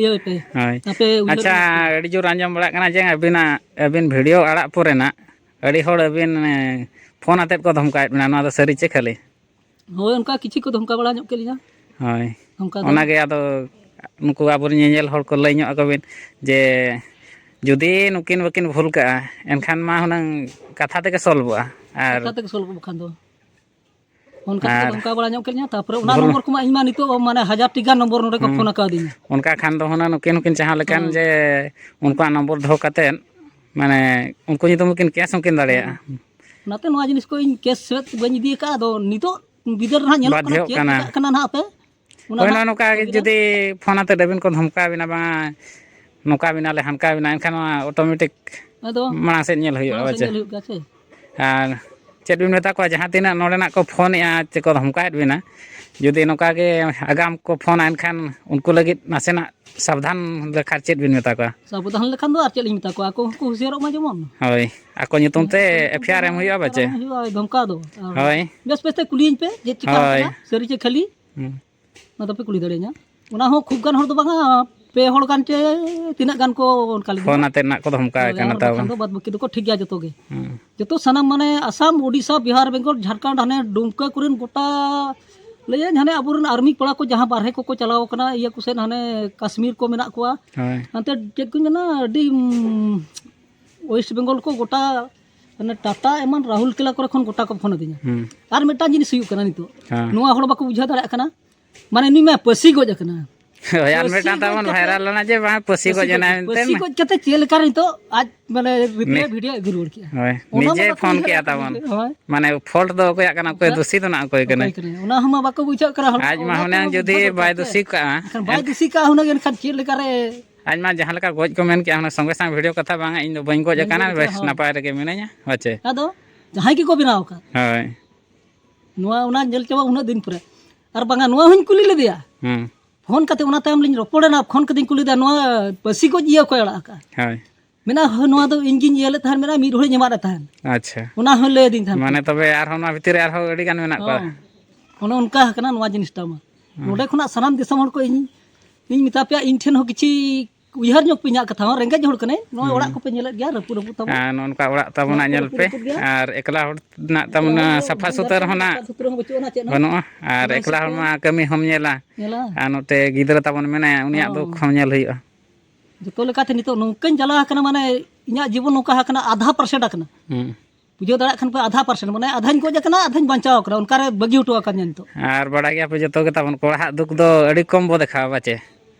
ᱤᱭᱟᱹᱭ ᱯᱮ᱾ ᱦᱳᱭ᱾ ᱟᱯᱮ ᱩᱭᱦᱟᱹᱨ ᱟᱪᱪᱷᱟ, ᱵᱷᱟᱵᱽᱱᱟ ᱯᱮ᱾ ᱟᱹᱰᱤ ᱡᱳᱨ ᱟᱸᱡᱚᱢ ᱵᱟᱲᱟᱜ ᱠᱟᱱᱟ ᱡᱮ ᱟᱹᱵᱤᱱᱟᱜ, ᱟᱹᱵᱤᱱ video ᱟᱲᱟᱜ ᱯᱚᱨᱮ ᱱᱟᱜ ᱟᱹᱰᱤ ᱦᱚᱲ ᱟᱹᱵᱤᱱ, ᱮ, ᱯᱷᱳᱱ ᱟᱛᱮᱫ ᱠᱚ ᱫᱷᱚᱢᱠᱟᱣᱮᱫ ᱵᱤᱱᱟ, ᱱᱚᱣᱟ ᱫᱚ ᱥᱟᱹᱨᱤ ᱪᱮ ᱠᱷᱟᱹᱞᱤ? ᱦᱳᱭ, ᱚᱱᱠᱟ ᱠᱤᱪᱷᱩ ᱠᱚ ᱫᱷᱚᱢᱠᱟᱣ ᱵᱟᱲᱟ ᱧᱚᱜ ᱠᱮᱫ ᱞᱤᱧᱟ᱾ ᱦᱳᱭ᱾ ᱫᱷᱚᱢᱠᱟᱣ ᱫᱚ᱾ ᱚᱱᱟᱜᱮ ᱟᱫᱚ ᱱᱩᱠᱩ ᱟᱵᱚᱨᱮᱱ ᱧᱮᱧᱮᱞ ᱦᱚᱲ ᱠᱚ ᱞᱟᱹᱭ ᱧᱚᱜ ᱟᱠᱚ ᱵᱤᱱ ᱡᱮ ᱡᱩᱫᱤ ᱱᱩᱠᱤᱱ ᱵᱟᱹᱠᱤᱱ ᱵᱷᱩᱞ ᱠᱟᱜᱼᱟ, ᱮᱱᱠᱷᱟᱱ ᱢᱟ ᱦᱩᱱᱟᱹᱝ ᱠᱟᱛᱷᱟ ᱛᱮᱜᱮ ᱥᱚᱞᱵᱷᱚᱜᱼᱟ᱾ ᱟᱨ ᱠᱟᱛᱷᱟ ᱛᱮᱜᱮ ᱥᱚᱞᱵᱷᱚᱜᱼᱟ ᱵᱟᱠᱷᱟᱱ ᱫᱚ᱾ ᱚᱱᱠᱟ ᱛᱮᱠᱚ ᱟᱨ ᱫᱷᱚᱢᱠᱟᱣ ᱵᱟᱲᱟ ᱧᱚᱜ ᱠᱮᱫ ᱞᱤᱧᱟ, ᱛᱟᱨᱯᱚᱨᱮ ᱚᱱᱟ ᱵᱷᱩᱞ ᱱᱚᱢᱵᱚᱨ ᱠᱚᱢᱟ ᱤᱧ ᱢᱟ ᱱᱤᱛᱚᱜ ᱢᱟᱱᱮ ᱦᱟᱡᱟᱨ ᱴᱤ ᱜᱟᱱ ᱱᱚᱢᱵᱚᱨ ᱱᱚᱰᱮ ᱠᱚ ᱦᱩᱸ᱾ ᱯᱷᱳᱱ ᱟᱠᱟᱣᱫᱤᱧᱟ᱾ ᱚᱱᱠᱟ ᱠᱷᱟᱱ ᱫᱚ ᱦᱩᱱᱟᱹᱝ ᱱᱩᱠᱤᱱ ᱦᱚᱸᱠᱤᱱ ᱡᱟᱦᱟᱸ ᱞᱮᱠᱟᱱ ᱦᱮᱸ᱾ ᱡᱮ ᱩᱱᱠᱩᱣᱟᱜ ᱱᱚᱢᱵᱚᱨ ᱫᱚᱦᱚ ᱠᱟᱛᱮᱫ, ᱢᱟᱱᱮ, ᱩᱱᱠᱩ ᱧᱩᱛᱩᱢ ᱦᱚᱸᱠᱤᱱ ᱠᱮᱥ ᱦᱚᱸᱠᱤᱱ ᱫᱟᱲᱮᱭᱟᱜᱼᱟ᱾ ᱦᱮᱸ᱾ ᱚᱱᱟᱛᱮ ᱱᱚᱣᱟ ᱡᱤᱱᱤᱥ ᱠᱚ ᱤᱧ ᱠᱮᱥ ᱥᱮᱫ ᱵᱟᱹᱧ ᱤᱫᱤ ᱟᱠᱟᱫᱼᱟ᱾ ᱟᱫᱚ ᱱᱤᱛᱚᱜ ᱵᱤᱫᱟᱹᱞ ᱨᱮ ᱱᱟᱦᱟᱜ ᱧᱮᱞᱚᱜ ᱠᱟᱱᱟ ᱵᱟᱫᱽᱫᱷᱚᱜ ᱪᱮᱫ ᱠᱟᱱᱟ᱾ ᱪᱤᱠᱟᱹᱜ ᱠᱟᱱᱟ ᱱᱟᱦᱟᱜ ᱦᱟᱯᱮ᱾ ᱚᱱᱟ ᱦᱳᱭ, ᱱᱟᱦᱟᱜ ᱱᱚᱜᱼᱚ ᱱᱚᱝᱠᱟ ᱜᱮ ᱛᱚᱵᱮ ᱡᱩᱫᱤ ᱯᱷᱳᱱ ᱟᱛᱮᱫ ᱟᱹᱵᱤᱱ ᱠᱚ ᱫᱷᱚᱢᱠᱟᱣ ᱵᱤᱱᱟ, ᱵᱟᱝᱟ ᱱᱚᱝᱠᱟ ᱵᱤᱱᱟᱞᱮ, ᱦᱟᱱᱠᱟ ᱵᱤᱱᱟ, ᱮᱱᱠᱷᱟᱱ ᱱᱚᱣᱟ automatic ᱟᱫᱚ ᱢᱟᱲᱟᱝ ᱥᱮᱫ ᱧᱮᱞ ᱦᱩᱭᱩᱜᱼᱟ, ᱢᱟᱲᱟᱝ ᱥᱮᱫ ᱵᱟᱪᱮ? ᱧᱮᱞ ᱦᱩᱭᱩᱜ ᱜᱮᱭᱟ ᱥᱮ᱾ ᱟᱨ ᱪᱮᱫ ᱵᱤᱱ ᱢᱮᱛᱟ ᱠᱚᱣᱟ, ᱡᱟᱦᱟᱸ ᱛᱤᱱᱟᱹᱜ ᱱᱚᱰᱮᱱᱟᱜ ᱠᱚ ᱯᱷᱳᱱᱮᱜᱼᱟ, ᱪᱮ ᱠᱚ ᱫᱷᱚᱢᱠᱟᱣᱮᱫ ᱵᱤᱱᱟ, ᱡᱩᱫᱤ ᱱᱚᱝᱠᱟ ᱜᱮ ᱟᱜᱟᱢ ᱠᱚ ᱯᱷᱳᱱᱟ, ᱮᱱᱠᱷᱟᱱ ᱩᱱᱠᱩ ᱞᱟᱹᱜᱤᱫ ᱱᱟᱥᱮᱱᱟᱜ ᱥᱟᱵᱫᱷᱟᱱ ᱞᱮᱠᱷᱟᱱ ᱪᱮᱫ ᱵᱤᱱ ᱢᱮᱛᱟ ᱠᱚᱣᱟ? ᱥᱟᱵᱫᱷᱟᱱ ᱞᱮᱠᱷᱟᱱ ᱫᱚ ᱟᱨ ᱪᱮᱫ ᱞᱤᱧ ᱢᱮᱛᱟ ᱠᱚᱣᱟ, ᱟᱠᱚ ᱦᱚᱸᱠᱚ ᱦᱩᱥᱤᱭᱟᱹᱨᱚᱜ ᱢᱟ ᱡᱮᱢᱚᱱ᱾ ᱦᱳᱭ, ᱟᱠᱚ ᱧᱩᱛᱩᱢ ᱛᱮ ᱦᱮᱸ, ᱮᱯᱷ ᱟᱭ ᱟᱨ ᱮᱢ ᱦᱩᱭᱩᱜᱼᱟ, ᱵᱟᱪᱮ? ᱮᱢ ᱦᱩᱭᱩᱜᱼᱟ, ᱫᱷᱚᱢᱠᱟᱣ ᱫᱚ᱾ ᱟᱨ ᱦᱳᱭ᱾ ᱵᱮᱥ ᱵᱮᱥ ᱛᱮ ᱠᱩᱞᱤᱭᱟᱹᱧ ᱯᱮ, ᱪᱮᱫ ᱪᱤᱠᱟᱹ ᱦᱳᱭ᱾ ᱠᱟᱱᱟ, ᱥᱟᱹᱨᱤ ᱪᱮ ᱠᱷᱟᱹᱞᱤ? ᱦᱩᱸ᱾ ᱚᱱᱟ ᱫᱚᱯᱮ ᱠᱩᱞᱤ ᱫᱟᱲᱮᱭᱟᱹᱧᱟ᱾ ᱚᱱᱟ ᱦᱚᱸ ᱠᱷᱩᱵ ᱜᱟᱱ ᱦᱚᱲ ᱫᱚ ᱵᱟᱝᱟ, ᱯᱮ ᱦᱚᱲ ᱜᱟᱱ ᱪᱮ ᱛᱤᱱᱟᱹᱜ ᱜᱟᱱ ᱠᱚ ᱚᱱᱠᱟ ᱞᱤᱧ ᱯᱷᱳᱱ ᱫᱚ᱾ ᱟᱛᱮᱫ ᱱᱟᱜ ᱠᱚ ᱫᱷᱚᱢᱠᱟᱣᱮ ᱦᱳᱭ, ᱠᱟᱱᱟ ᱟᱨ ᱛᱟᱣ᱾ ᱵᱟᱠᱷᱟᱱ ᱫᱚ ᱵᱟᱫ ᱵᱟᱹᱠᱤ ᱫᱚᱠᱚ ᱴᱷᱤᱠ ᱜᱮᱭᱟ ᱡᱚᱛᱚ ᱜᱮ᱾ ᱦᱩᱸ᱾ ᱡᱚᱛᱚ ᱥᱟᱱᱟᱢ ᱢᱟᱱᱮ ᱟᱥᱟᱢ, ᱳᱰᱤᱥᱟ, ᱵᱤᱦᱟᱨ, ᱵᱮᱝᱜᱚᱞ, ᱡᱷᱟᱲᱠᱷᱚᱸᱰ, ᱦᱟᱱᱮ ᱰᱩᱢᱠᱟᱹ ᱠᱚᱨᱮᱱ ᱜᱚᱴᱟ ᱞᱟᱹᱭᱟᱹᱧ ᱦᱟᱱᱮ ᱟᱵᱚᱨᱮᱱ ᱟᱨᱢᱤ ᱠᱚᱲᱟ ᱠᱚ ᱡᱟᱦᱟᱸ ᱵᱟᱨᱦᱮ ᱠᱚᱠᱚ ᱪᱟᱞᱟᱣ ᱠᱟᱱᱟ, ᱤᱭᱟᱹ ᱠᱚᱥᱮᱫ, ᱦᱟᱱᱮ ᱠᱟᱥᱢᱤᱨ ᱠᱚ ᱢᱮᱱᱟᱜ ᱠᱚᱣᱟ, ᱦᱳᱭ᱾ ᱦᱟᱱᱛᱮ ᱪᱮᱫ ᱠᱚᱧ ᱢᱮᱱᱟ, ᱟᱹᱰᱤ, ᱩᱢ, ᱳᱭᱮᱥᱴ ᱵᱮᱝᱜᱚᱞ ᱠᱚ ᱜᱚᱴᱟ, ᱢᱟᱱᱮ ᱴᱟᱴᱟ ᱮᱢᱟᱱ ᱨᱟᱦᱩᱞ ᱠᱮᱞᱟ ᱠᱚᱨᱮ ᱠᱷᱚᱱ ᱜᱚᱴᱟ ᱠᱚ ᱯᱷᱳᱱ ᱟᱹᱫᱤᱧᱟ᱾ ᱦᱩᱸ᱾ ᱟᱨ ᱢᱤᱫᱴᱟᱝ ᱡᱤᱱᱤᱥ ᱦᱩᱭᱩᱜ ᱠᱟᱱᱟ ᱱᱤᱛᱚᱜ, ᱦᱮᱸ᱾ ᱱᱚᱣᱟ ᱦᱚᱲ ᱵᱟᱠᱚ ᱵᱩᱡᱷᱟᱹᱣ ᱫᱟᱲᱮᱭᱟᱜ ᱠᱟᱱᱟ, ᱢᱟᱱᱮ ᱱᱩᱭ ᱢᱟ ᱯᱟᱹᱥᱤ ᱜᱚᱡ ᱟᱠᱟᱱᱟ᱾ ᱦᱳᱭ, ᱟᱨ ᱯᱟᱹᱥᱤ ᱢᱤᱫᱴᱟᱝ ᱜᱚᱡ ᱛᱟᱵᱚᱱ ᱠᱟᱛᱮ, ᱵᱷᱟᱭᱨᱟᱞ ᱞᱮᱱᱟ ᱡᱮ ᱵᱟᱝ ᱯᱟᱹᱥᱤ ᱯᱟᱹᱥᱤ ᱜᱚᱡ ᱜᱚᱡ, ᱮᱱᱟᱭ ᱮᱱᱛᱮ ᱯᱟᱹᱥᱤ ᱢᱟ᱾ ᱜᱚᱡ ᱠᱟᱛᱮ ᱪᱮᱫ ᱞᱮᱠᱟ ᱨᱮ ᱱᱤᱛᱚᱜ ᱟᱡ ᱢᱟᱱᱮ ᱨᱤᱯᱞᱟᱭ ᱱᱤ-, ᱵᱷᱤᱰᱤᱭᱳ ᱟᱹᱜᱩ ᱨᱩᱣᱟᱹᱲ ᱠᱮᱜᱼᱟ᱾ ᱦᱳᱭ, ᱚᱱᱟ ᱢᱟ ᱱᱤᱡᱮ ᱵᱟᱠᱚ ᱯᱷᱳᱱ ᱩᱭᱦᱟᱹᱨ ᱠᱮᱜᱼᱟ ᱟᱠᱟᱫ ᱛᱟᱵᱚᱱ᱾ ᱜᱮ, ᱦᱳᱭ᱾ ᱢᱟᱱᱮ ᱯᱷᱚᱞᱴ ᱫᱚ ᱚᱠᱚᱭᱟᱜ ᱠᱟᱱᱟ, ᱚᱠᱚᱭ ᱚᱠᱚᱭ ᱫᱩᱥᱤ ᱫᱚ ᱱᱟᱜ ᱚᱠᱚᱭ ᱚᱠᱚᱭ ᱠᱟᱱᱟᱭ? ᱠᱟᱱᱟᱭ? ᱚᱱᱟ ᱦᱚᱸ ᱢᱟ ᱵᱟᱠᱚ ᱵᱩᱡᱷᱟᱹᱜ ᱠᱟᱱᱟ ᱦᱚᱲ ᱟᱡ ᱠᱚ, ᱢᱟ ᱚᱱᱟ ᱦᱩᱱᱟᱹᱝ ᱠᱚ ᱡᱩᱫᱤ ᱵᱩᱡᱷᱟᱹᱣ ᱵᱟᱭ ᱫᱚᱨᱠᱟᱨ ᱥᱮ᱾ ᱫᱩᱥᱤ ᱠᱟᱜᱼᱟ, ᱮᱱᱠᱷᱟᱱ ᱵᱟᱭ ᱮᱱ- ᱫᱩᱥᱤ ᱠᱟᱜᱼᱟ ᱦᱩᱱᱟᱹᱝ, ᱮᱱᱠᱷᱟᱱ ᱪᱮᱫ ᱞᱮᱠᱟ ᱨᱮ? ᱟᱡ ᱢᱟ ᱡᱟᱦᱟᱸ ᱞᱮᱠᱟ ᱜᱚᱡ ᱠᱚ ᱢᱮᱱ ᱠᱮᱜᱼᱟ, ᱦᱩᱱᱟᱹᱝ ᱥᱚᱸᱜᱮ ᱥᱟᱝ ᱵᱷᱤᱰᱤᱭᱳ ᱠᱟᱛᱷᱟ ᱵᱟᱝᱟ, ᱤᱧ ᱫᱚ ᱵᱟᱹᱧ ᱜᱚᱡ ᱵᱟᱹᱧ ᱟᱠᱟᱱᱟ, ᱜᱚᱡ ᱵᱮᱥ ᱟᱠᱟᱱᱟ, ᱦᱳᱭ᱾ ᱱᱟᱯᱟᱭ ᱨᱮᱜᱮ ᱢᱤᱱᱟᱹᱧᱟ, ᱦᱳᱭ ᱪᱮ? ᱟᱫᱚ ᱡᱟᱦᱟᱸᱭ ᱜᱮᱠᱚ ᱵᱮᱱᱟᱣ ᱟᱠᱟᱫ᱾ ᱦᱳᱭ᱾ ᱱᱚᱣᱟ, ᱚᱱᱟ ᱧᱮᱞ ᱪᱟᱵᱟ ᱩᱱᱟᱹᱜ ᱫᱤᱱ ᱯᱚᱨᱮ᱾ ᱟᱨ ᱵᱟᱝᱟ, ᱱᱚᱣᱟ ᱦᱚᱸᱧ ᱠᱩᱞᱤ ᱞᱮᱫᱮᱭᱟ᱾ ᱦᱩᱸ᱾ ᱯᱷᱳᱱ ᱠᱟᱛᱮ ᱚᱱᱟ ᱛᱟᱭᱚᱢ ᱞᱤᱧ ᱨᱚᱯᱚᱲᱮᱱᱟ, ᱯᱷᱳᱱ ᱠᱟᱛᱮᱧ ᱠᱩᱞᱤ ᱞᱮᱫᱮᱭᱟ, "ᱱᱚᱣᱟ ᱯᱟᱹᱥᱤ ᱜᱚᱡ ᱤᱭᱟᱹ ᱚᱠᱚᱭ ᱟᱲᱟᱜ ᱟᱠᱟᱫᱼᱟ?" ᱦᱳᱭ᱾ ᱢᱮᱱᱟ, "ᱦᱳᱭ, ᱱᱚᱣᱟ ᱫᱚ ᱤᱧ ᱜᱤᱧ ᱤᱭᱟᱹ ᱞᱮᱫ ᱛᱟᱦᱮᱸᱫ", ᱢᱮᱱᱟ, "ᱢᱤᱫ ᱦᱚᱲᱤᱧ ᱮᱢᱟᱫ ᱛᱟᱦᱮᱸᱫ᱾" ᱟᱪᱪᱷᱟ᱾ ᱚᱱᱟ ᱦᱚᱸ ᱞᱟᱹᱭ ᱟᱹᱫᱤᱧ ᱛᱟᱦᱮᱸᱫ᱾ ᱢᱟᱱᱮ ᱛᱚᱵᱮ ᱟᱨᱦᱚᱸ ᱱᱚᱣᱟ ᱵᱷᱤᱛᱤᱨ ᱨᱮ ᱟᱨᱦᱚᱸ ᱟᱹᱰᱤ ᱜᱟᱱ ᱢᱮᱱᱟᱜ ᱠᱚᱣᱟ᱾ ᱦᱚᱸ᱾ ᱚᱱᱮ ᱚᱱᱠᱟ ᱟᱠᱟᱱᱟ ᱱᱚᱣᱟ ᱡᱤᱱᱤᱥᱴᱟ ᱢᱟ᱾ ᱦᱩᱸ᱾ ᱱᱚᱰᱮ ᱠᱷᱚᱱᱟᱜ ᱥᱟᱱᱟᱢ ᱫᱤᱥᱚᱢ ᱦᱚᱲ ᱠᱚ ᱤᱧ, ᱤᱧ ᱢᱮᱛᱟ ᱯᱮᱭᱟ, ᱤᱧ ᱴᱷᱮᱱ ᱦᱚᱸ ᱠᱤᱪᱷᱤ ᱩᱭᱦᱟᱹᱨ ᱧᱚᱜ ᱯᱮ, ᱤᱧᱟᱹᱜ ᱠᱟᱛᱷᱟ ᱦᱚᱸ, ᱨᱮᱸᱜᱮᱡ ᱦᱚᱲ ᱠᱟᱹᱱᱟᱹᱧ, ᱱᱚᱜᱼᱚᱭ ᱦᱩᱸ᱾ ᱚᱲᱟᱜ ᱠᱚᱯᱮ ᱧᱮᱞᱮᱫ ᱜᱮᱭᱟ, ᱨᱟᱹᱯᱩᱫ ᱨᱟᱹᱯᱩᱫ ᱛᱟᱵᱚᱱ᱾ ᱟᱨ ᱱᱚᱜᱼᱚ ᱱᱚᱝᱠᱟ ᱚᱲᱟᱜ ᱛᱟᱵᱚᱱᱟᱜ ᱚᱲᱟᱜ ᱠᱚ ᱧᱮᱞ ᱯᱮ, ᱨᱟᱹᱯᱩᱫ ᱜᱮᱭᱟ᱾ ᱟᱨ ᱮᱠᱞᱟ ᱦᱚᱲ ᱨᱮᱱᱟᱜ ᱛᱟᱵᱚᱱ ᱮᱠᱞᱟ ᱦᱚᱲ ᱥᱟᱯᱷᱟ ᱫᱚ ᱥᱩᱛᱟᱹᱨ ᱡᱟᱦᱟᱸ ᱦᱚᱸ ᱱᱟᱜ ᱥᱟᱯᱷᱟ ᱥᱩᱛᱨᱟᱹ ᱦᱚᱸ ᱵᱟᱹᱪᱩᱜ ᱟᱱᱟ, ᱪᱮᱫ ᱦᱚᱸ᱾ ᱵᱟᱹᱱᱩᱜᱼᱟ, ᱟᱨ ᱚᱱᱟ ᱮᱠᱞᱟ ᱦᱤᱥᱟᱹᱵ ᱦᱚᱲ ᱛᱮ ᱢᱟ ᱠᱟᱹᱢᱤ ᱦᱚᱸᱢ ᱧᱮᱞᱟ, ᱧᱮᱞᱟ᱾ ᱟᱨ ᱱᱚᱛᱮ ᱜᱤᱫᱽᱨᱟᱹ ᱛᱟᱵᱚᱱ ᱢᱮᱱᱟᱭᱟ, ᱩᱱᱤᱭᱟᱜ ᱫᱩᱠ ᱦᱚᱸ᱾ ᱦᱚᱸ ᱧᱮᱞ ᱦᱩᱭᱩᱜᱼᱟ᱾ ᱡᱚᱛᱚ ᱞᱮᱠᱟᱛᱮ ᱱᱤᱛᱚᱜ ᱱᱚᱝᱠᱟᱧ ᱡᱟᱞᱟ ᱟᱠᱟᱱᱟ, ᱢᱟᱱᱮ ᱤᱧᱟᱹᱜ ᱡᱤᱵᱚᱱ ᱱᱚᱝᱠᱟ ᱟᱠᱟᱱᱟ, ᱟᱫᱷᱟ ᱯᱟᱨᱥᱮᱱᱴ ᱟᱠᱟᱱᱟ᱾ ᱦᱩᱸ᱾ ᱵᱩᱡᱷᱟᱹᱣ ᱫᱟᱲᱮᱭᱟᱜ ᱠᱷᱟᱱ ᱯᱮ, ᱟᱫᱷᱟ ᱯᱟᱨᱥᱮᱱᱴ, ᱢᱟᱱᱮ ᱟᱫᱷᱟᱧ ᱜᱚᱡ ᱟᱠᱟᱱᱟ, ᱟᱫᱷᱟᱧ ᱵᱟᱧᱪᱟᱣ ᱟᱠᱟᱱᱟ, ᱚᱱᱠᱟᱨᱮ ᱵᱟᱹᱜᱤ ᱦᱚᱴᱚ ᱟᱠᱟᱫᱤᱧᱟ ᱱᱤᱛᱚᱜ᱾ ᱟᱨ ᱵᱟᱲᱟᱭ ᱜᱮᱭᱟᱯᱮ ᱡᱚᱛᱚ ᱜᱮ ᱛᱟᱵᱚᱱ, ᱠᱚᱲᱟᱦᱟᱜ ᱫᱩᱠ ᱫᱚ ᱟᱹᱰᱤ ᱠᱚᱢ ᱵᱚ ᱫᱮᱠᱷᱟᱣᱟ ᱯᱟᱪᱮ᱾